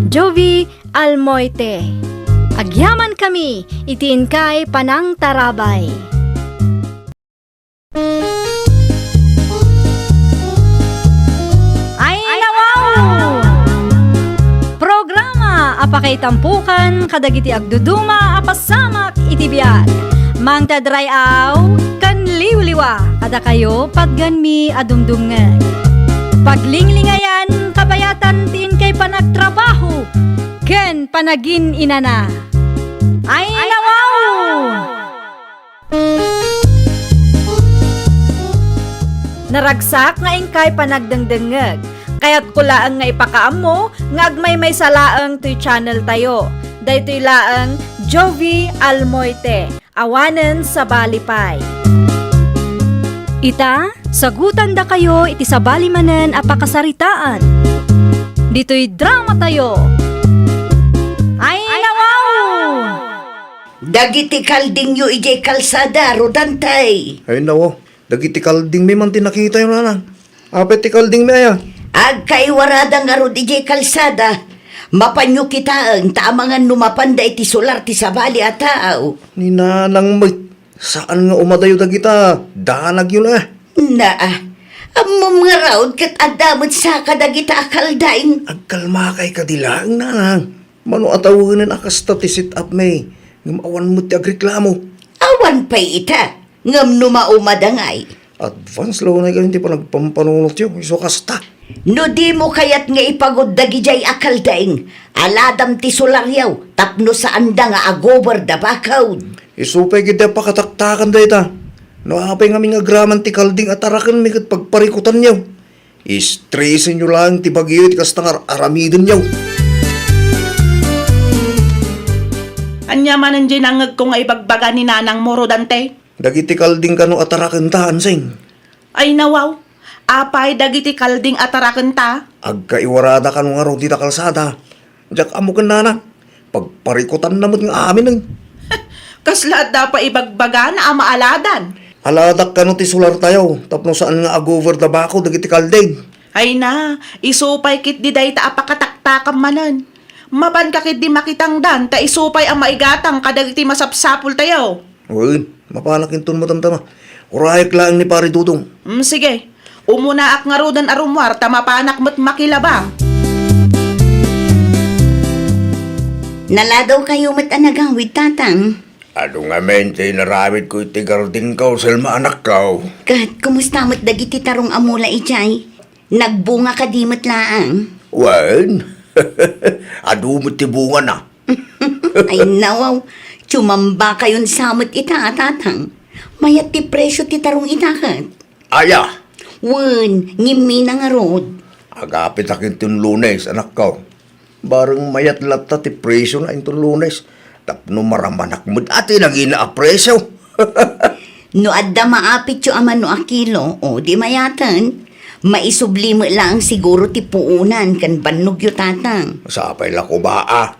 Jovi Almoite. Agyamankami iti inkay panangtarabay. Ay, nawaw! Programa a pakaitampukan kadagiti agduduma a pasamak iti biag. Mangted ray-aw ken liwliwa kadakayo patgenmi a dumdumngeg. Paglinglingayan, kabayatan ti inkay panagtrabaho ken panagin-inana. Ay, nawaw! Naragsak nga inkay panagdengdengngeg. Kayatko laeng nga ipakaammo nga agmaymaysa laeng toy channel tayo. Daytoy laeng Jovi Almoite, awanen sabali pay. Ita, sagutandakayo iti sabali manen a pakasaritaan. ditoy dramatayo. Ay, nawaw! Dagiti kaldingyo idiay kalsada, Rodante. Ay, nawaw. Dagiti kaldingmi man ti nakitayo, nanang. Apay ti kaldingmi aya? Agkaiwarada ngarud idiay kalsada. Mapanyo kitaen ta amangan no mapanda iti solar ti sabali a tao. Ni nanang met, saan nga umadayo dagita danagyo na. Naa, ammom ngarud ket adda met saka dagita a kalding. Agkalmakay kadi laeng, nanang. Mano a tawenen a kasta ti set-up mi, ngem awan met ti agreklamo. Awan pay ita, ngem no maumada ngay. Advance la unay kami ti panagpampanunotyo, isu kasta. No dimo kayat nga ipagud dagidiay a kalding, aladam ti solaryo tapno saanda nga agober da bakod. Isu pay gid a pakataktakan dayta. No apay ngamin nga agraman ti kalding a tarakenmi ket pagparikutanyo. Istresenyo laeng ti bagyo iti kasta nga ar-aramidenyo. Ania manen diay nangngegko nga ibagbaga ni nanangmo, Rodante? Dagiti kalding kano a tarakenta, Ansing. Ay, nawaw. Apay dagiti kalding a tarakenta? Agkaiwarada kano ngarud dita kalsada. Diak ammo ken nanang. Pagparikutanna met nga amin, eh. Kasla adda pay ibagbagana a maaladan? Aladak kano ti solartayo, tapno saan nga agover da bakod dagiti kalding. Ay na, isu pay ketdi dayta a pakataktakam manen. Mapanka ketdi makitangdan, ta isu pay a maigatang kadagiti masapsapultayo. Wen, mapanak inton matamtama. Urayek laeng ni Pare Dudong. Mm, sige. Umunaak ngaruden a rummuar ta mapanak met makilaba. Naladaw kayo met a nagawid, Tatang. Adu ngamin ti inaramidko iti gardingko, Selma anakko. Ket kumusta met dagiti tarong a mula idiay? Nagbunga kadi met laeng? Wen, adu met ti bungana. Ay, nawaw. Tsumamba kayon sa met ita, a Tatang. Mayat ti presyo ti tarong ita ket. Aya? Wen, ngimmi na ngarud. Agapitak inton Lunes, anakko. Bareng mayat latta ti presyona inton Lunes. Tapno maramanak met a ti nangina a presyo. No adda maapityo a mano a kilo, o di mayaten, maisubli met laeng siguro ti puonan ken bannogyo, Tatang. Sapay la koma a.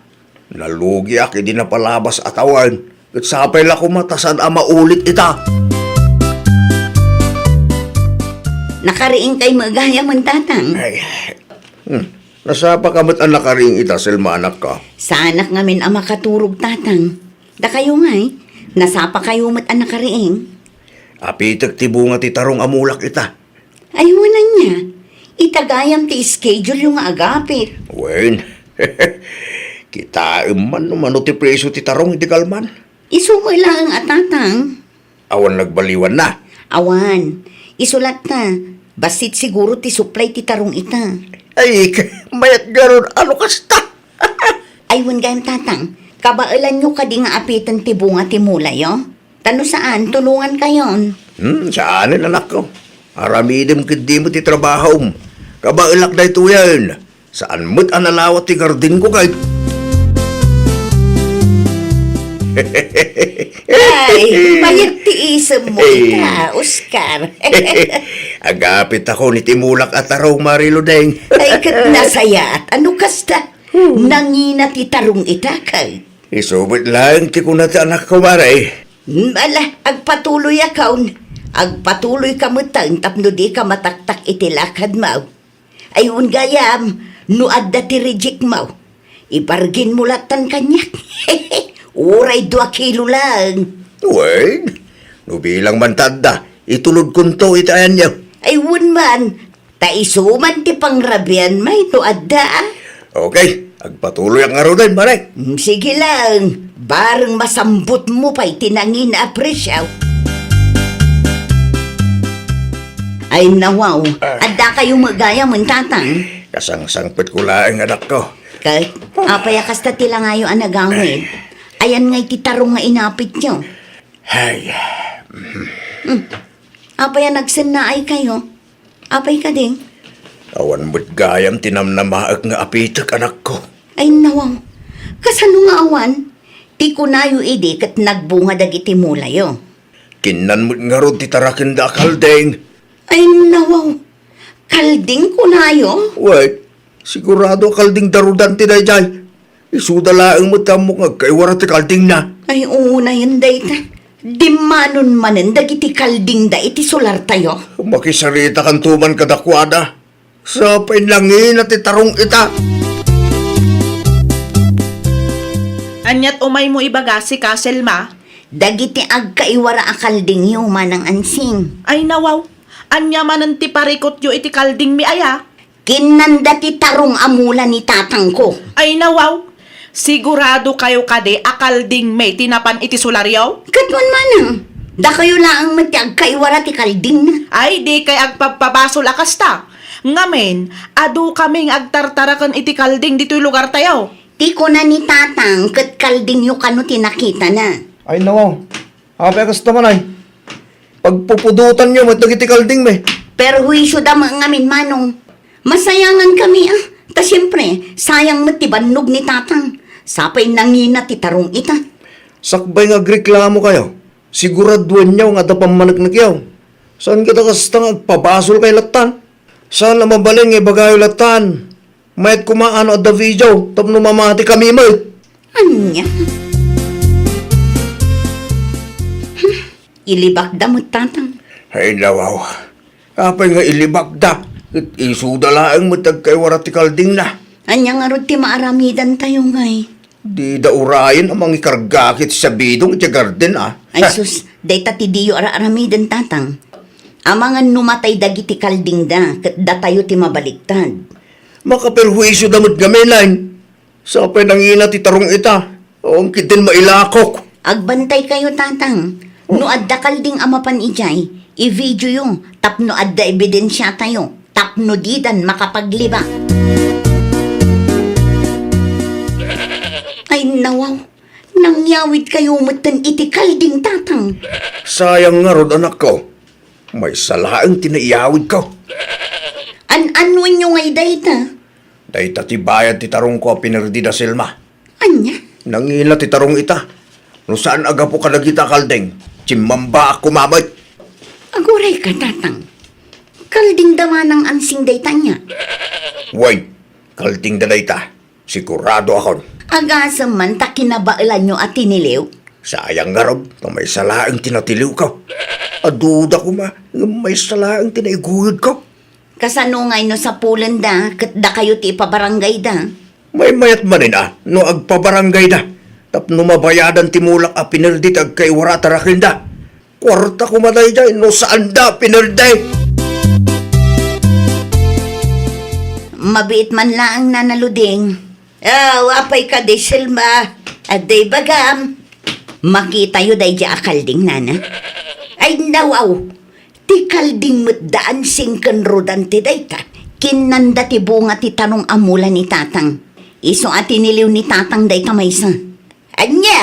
Nalugiak idi napalabas a tawen, ket sapay la koma ta saan a maulit ita. Nakariingkay met gayamen, Tatang. Ay, hmm. Nasapaka met a nakariing ita, Selma anakko. Saanak ngamin a makaturog, Tatang. Dakayo ngay, nasapakayo met a nakariing. Apitek ti bunga ti tarong a mulak ita. Ay, wen ania. Ita gayam ti schedule-yo nga agapit. Wen, kitaem man no mano ti presyo ti tarong idi kalman. Isu met laeng a, Tatang. Awan nagbaliwanna? Awan. Isu latta. Bassit siguro ti supply ti tarong ita. Ay, mayat garud, ano kasta? Ay, wen gayam, Tatang. Kabaelanyo kadi nga apiten ti bunga ti mulayo? Ta no saan, tulongankayon. Hmm, saanen, anakko. Aramidem ketdi met ti trabahom. Kabaelak daytoyen. Saan met a nalawat ti gardengko ket. Ay, mayat ti isemmo ita, Oscar. Agapitako iti mulak a tarong, Mari Ludeng. Ay, ket nasayaat. Ano kasta? Nangina ti tarong ita ket. Isu met laeng ti kuna ti anakko, Mari. Hmm, ala, agpatuloyakon. Agpatuloyka metten tapno dika mataktak iti lakadmo. Ay, wen gayam, no adda ti reject mo, ibargain mo lattan kaniak. Uray dua kilo laeng. Wen, no bilang man ta adda, itulodkonto iti ayanyo. Ay, wen man, ta isu man ti pangrabian, may no adda, a. Okay, agpatuloyak ngaruden, Mari. Mm, sige lang, bareng masambutmo pay ti nangina a presyo. Ay, nawaw. Ah. Adda kayo met gayamen, Tatang? Kasangsangpetko laeng, anakko. Ket, apay a kasta ti langayo a nagawid? Ayan ngay ti tarong nga inapityo. Ay. Hmm. Apay a nagsennaay kayo? Apay kadi? Awan met gayam ti namnamaek nga apitek, anakko. Ay, nawaw. Kasano nga awan? Ti kunayo idi ket nagbunga dagiti mulayo. Kinnan met ngarud ti tarakenda a kalding. Ay, nawaw. Kalding kunayo? Wait. Sigurado a kalding da Rodante daydiay. Isuda laeng met ti ammok nga agkaiwara ti kaldingna. Ay, unayen dayta. Dimmanon manen dagiti kaldingda iti solartayo. Makisaritakanto man kadakuada. Sapay nangina ti tarong ita. Aniat umaymo ibaga, sika, Selma? Dagiti agkaiwara a kaldingyo, Manang Ansing. Ay, nawaw. Ania manen ti parikutyo iti kaldingmi aya? Kinnanda ti tarong a mula ni tatangko. Ay, nawaw. Sigurado kayo kadi a kaldingmi ti napan iti solaryo? Ket wen, manang, dakayo laeng met ti agkaiwara ti kaldingna. Ay, dikay agpabpabasol a kasta. Ngamin, adu kami nga agtartaraken iti kalding ditoy lugartayo. Ti kuna ni tatang ket kaldingyo kano ti nakitana. Ay, nawaw. Apay a kasta man ay? Pagpupudotanyo met dagiti kaldingmi. Perhuisyoda met ngamin, manong. Masayangan kami, ah. Ta siempre, sayang met ti bannog ni tatang. Sapay nangina ti tarong ita. Sakbay nga agreklamo kayo, siguraduenyo nga adda pammaneknekyo. Saan ket a kasta nga agpabasol kay lattan? Saan a mabalin nga ibagayo lattan? Mayat koma no adda video tapno mamati kami met. Ania? Hmm, ilibakda met tatang. Ay, nawaw. Apay nga ilibakda? Ket isuda laeng met agkaiwara ti kaldingna. Ania ngarud ti maaramidantayo ngay? Dida urayen a mangikarga ket sabidong iti garden, a. Ay, sus, dayta ti diyo ara-aramiden, tatang. Amangan no matay dagiti kaldingda, ket datayo ti mabaliktad. Makaperhuisyoda met ngamin, ay. Sapay nangina ti tarong ita. Awan ketdin mailakok. Agbantay kayo, tatang. No adda kalding a mapan idiay, i-videoyo tapno adda ebidensiatayo. Tapno didan makapaglibak. Ay, nawaw. Nangyawid kayo metten iti kalding, tatang. Sayang ngarud, anakko. Maysa laeng ti naiyawidko. An-annuenyo ngay dayta? Dayta ti bayad ti tarongko a pinerdida, Selma. Ania? Nangina ti tarong ita. No saan a gapu kadagita a kalding, timmambaak koma met. Agurayka, tatang. Kaldingda Manang Ansing dayta ania? Wen, kaldingda dayta. Siguradoakon. Agasem man ta kinabaelanyo a tiniliw? Sayang ngarud, ta maysa laeng ti natiliwko. Aduda koma, ngem maysa laeng ti naiguyodko. Kasano ngay no sapulenda ket dakayo ti ipabaranggayda? Maymayat manen a no agpabaranggayda tapno mabayadan ti mulak a pinerdi ti agkaiwara a tarakenda. Kuarta koma daydiay no saanda pinerdi. Mabiit man laeng, Nana Luding. Aw, apay kadi, Selma? Adda ibagam? Makitayo daydiay a kalding, nana. Ay, nawaw! Ti kalding met da Ansing ken Rodante dayta, kinnanda ti bunga ti tarong a mula ni tatang. Isu a tiniliw ni tatang dayta maysa. Ania?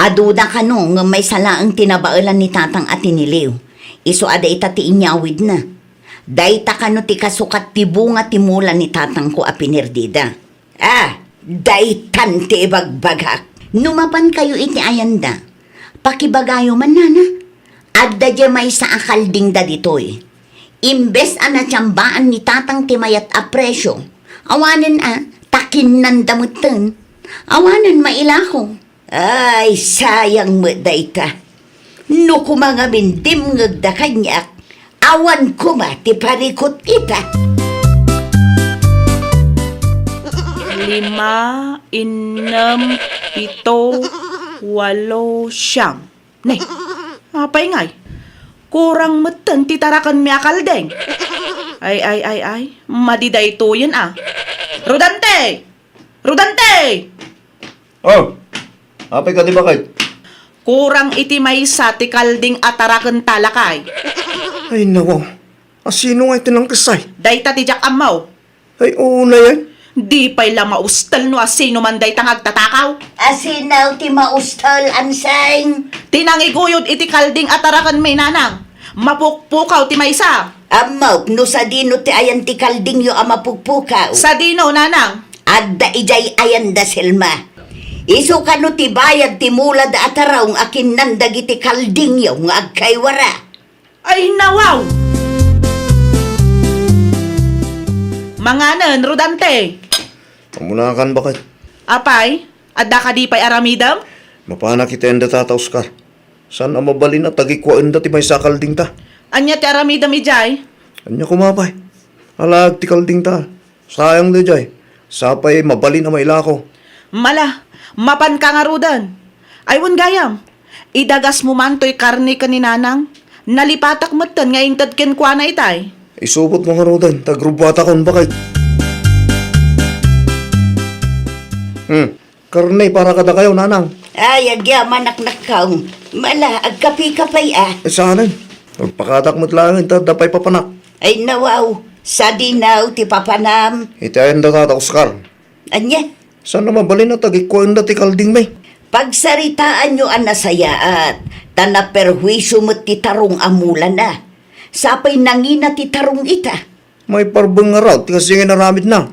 Aduda kano ngem maysa laeng ti nabaelan ni tatang a tiniliw. Isu a dayta ti inyawidna. Dayta kano ti kasukat ti bunga ti mula ni tatangko a pinerdida. Ah, daytan ti ibagbagak. No mapan kayo iti ayanda, pakibagayo man, nana. Adda diay maysa a kaldingda ditoy. Imbes a natiambaan ni tatang ti mayat a presio, awanen a, ta kinnanda metten. Awanen mailako. Ay, sayang met dayta. No koma ngamin dimngegda kaniak, awan koma ti parikut ita. Lima, innem, pito, walo, siam. Ne, apay ngay? Kurang metten ti tarakenmi a kaldeng. Ay, ay, ay, ay. Madi daytoyen a. Rodante! Rodante! Oh, apay kadi baket? Kurang iti maysa ti kalding a tarakenta, lakay. Ay, nawaw. Asino ngay ti nangkessay? Dayta ti diak ammo. Ay, unay. Di pay la maustel no asino man dayta nga agtatakaw. Asino ti maustel, Ansing? Ti nangiguyod iti kalding a tarakenmi, nanang. Mapukpukaw ti maysa. Ammok no sadino ti ayan ti kaldingyo a mapukpukaw. Sadino, nanang? Adda idiay ayanda, Selma. Isu kano ti bayad ti mulada a tarong a kinnan dagiti kaldingyo nga agkaiwara. Ay, nawaw! Manganen, Rodante! Ammona kan, baket. Apay, adda kadi pay aramidem? Mapanak iti ayan da Tata Oscar. Saan a mabalin a tagikkuaenda ti maysa a kaldingta. Ania ti aramidem idiay? Ania koma pay? Alaek ti kaldingta. Sayang daydiay. Sapay mabalin a mailako. Mala, mapanka ngaruden. Ay, wen gayam, idagasmo man toy karne ken ni Nanang. Nalipatak metten nga inted kenkuana itay. Isubotmo ngaruden, ta agrubbuatakon, baket. Hmm. Karne para kadakayo, Nanang. Ay, agyamanak, nakkaw. Mala, agkapika pay, a. Eh, saanen. Agpakatak met laeng, ta adda pay papanak. Ay, nawaw. Sadinaw ti papanam. Iti ayan da Tata Oscar. Ania? Saan a mabalin a tagikkuaenda ti kaldingmi? Pagsaritaanyo a nasayaat, ta naperhuisio met ti tarong a mulana. Sapay nangina ti tarong ita. Maiparbeng ngarud ti kasdi nga inaramidna.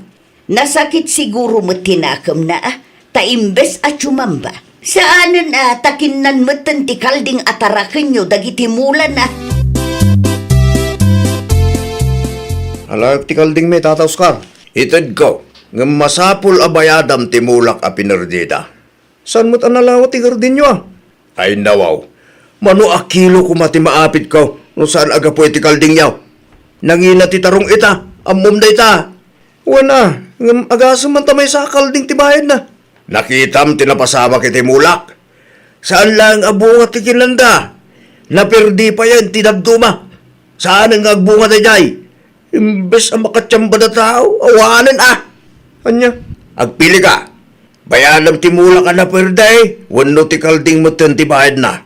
Nasakit siguro met ti nakemna, a, ta imbes a tumamba. Saanen a ta kinnan metten ti kalding a tarakenyo dagiti mulana. Alaek ti kaldingmi, Tata Oscar. Itedko, ngem masapul a bayadam ti mulak a pinerdida. Saan met a nalawa ti gardinyo, a? Ay, nawaw. Mano a kilo koma ti maapitko no saan a gapu iti kaldingyo? Nangina ti tarong ita. Ammom dayta. Wen a, ngem agasem man ta maysa a kalding ti bayadna. Nakitam ti napasamak iti mulak. Saan laeng a bunga ti kinanda. Naperdi payen ti dadduma. Saanen nga agbunga daydiay. Imbes a makatiamba da tao, awanen a. Ania? Agpilika. Bayadam ti mulak a naperdi, wenno ti kalding metten ti bayadna.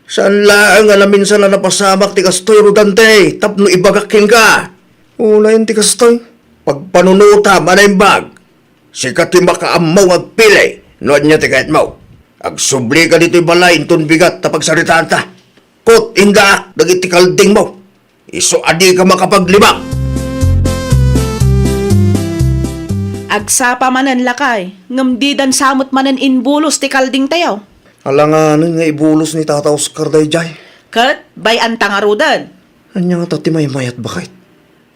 Saan laeng a naminsan a napasamak ti kastoy, Rodante, tapno ibagak kenka. Unayen ti kastoy. Pagpanunotam a naimbag. Sika ti makaammo nga agpili no ania ti kayatmo. Agsublika ditoy balay inton bigat ta pagsaritaanta. Ket indaak dagiti kaldingmo. Isu a dika makapaglibak. Agsapa manen, lakay, ngem didan sa met manen inbulos ti kaldingtayo. Alanganen nga ibulos ni Tata Oscar daydiay. Ket bay-anta ngaruden. Ania ngata ti maymayat, baket?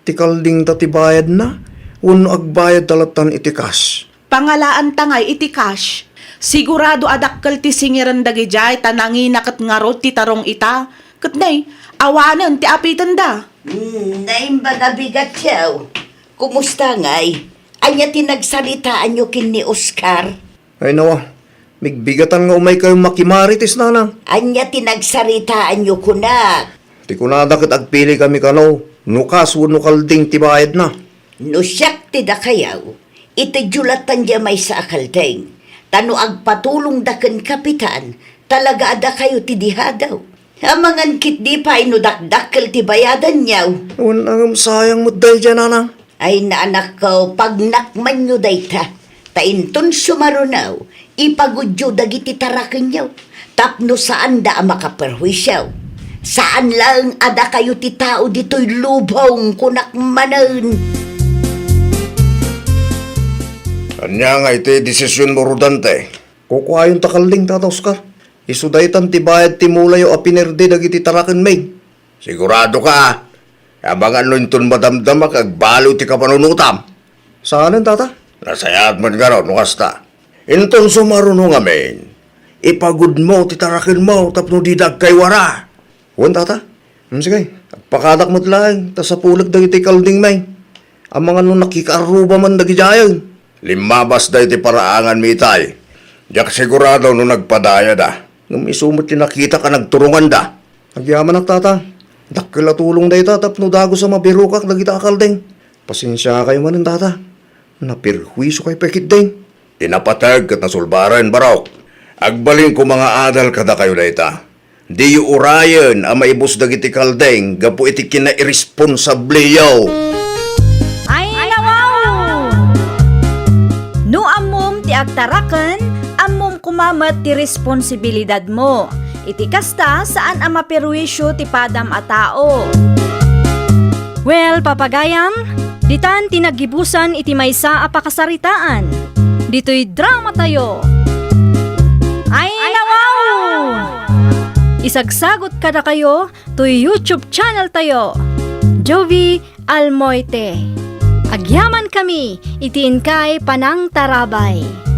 Ti kaldingta ti bayadna, wenno agbayadta lattan iti cash? Pangalaanta ngay iti cash. Sigurado a dakkel ti singiren dagidiay ta nangina ket ngarud ti tarong ita. Ket nay, awanen ti apitenda. Hmm, naimbag a bigatyo. Kumusta ngay? Ania ti nagsaritaanyo ken ni Oscar? Ay, nawa, migbigatan nga umaykayo makimarites, Nanang. Ania ti nagsaritaanyo kunak? Ti kunada ket agpilikami kano, no kas wenno kalding ti bayadna. No siak ti dakayaw, itedyo lattan diay maysa a kalding. Ta no agpatulongda ken Kapitan, talaga a dakayo ti dihadaw. Amangan ketdi pay no dakdakkel ti bayadanyo. Wen a ngem sayang met daydiay, Nanang. Ay, naanakko, pagnakmanyo dayta. Ta inton sumaruno, ipagudyo dagiti tarakenyo. Tapno saanda a makaperhuisio. Saan laeng a dakayo ti tao ditoy lubong, kunak manen. Ania nga iti desisionmo, Rodante? Kukuayon ta kalding, Tata Oscar. Isu daytan ti bayad ti mulayo a pinerdi dagiti tarakenmi. Siguradoka, a? Amangan no inton madamdamak, agbaliw ti kapanunotam. Saanen, Tata? Nasayaat met ngarud no kasta. Inton sumaruno ngamin, ipagudmo ti tarakenmo tapno dida agkaywara. Wen, Tata. Hmm, sige, agpakadak met laeng, ta sapulek dagiti kaldingmi. Amangan no nakikaarruba man dagidiayen. Limmabasda iti paraanganmi itay. Diak sigurado no nagpadayada. Ngem isu met ti nakitak a nagturonganda. Agyamanak, Tata. Dakkel a tulong dayta tapno dagus a mabirokak dagita a kalding. Pasensiakayo manen, Tata. Naperhuisiokayo pay ketdin. Ti napateg ket nasulbaren, barok. Agbalin koma nga adal kadakayo dayta. Diyo urayen a maibus dagiti kalding gapu iti kinairesponsabliyo. Ay, nawaw! No ammom ti agtaraken, ammom koma met ti responsibilidadmo. Iti kasta, saan a maperwisio ti padam a tao. Well, papagayam, ditan ti naggibusan iti maysa a pakasaritaan. Ditoy dramatayo. Ay, nawaw! Isagsagut kadakayo toy YouTube channel tayo, Jovie Almoite. Agyamankami iti inkay panangtarabay.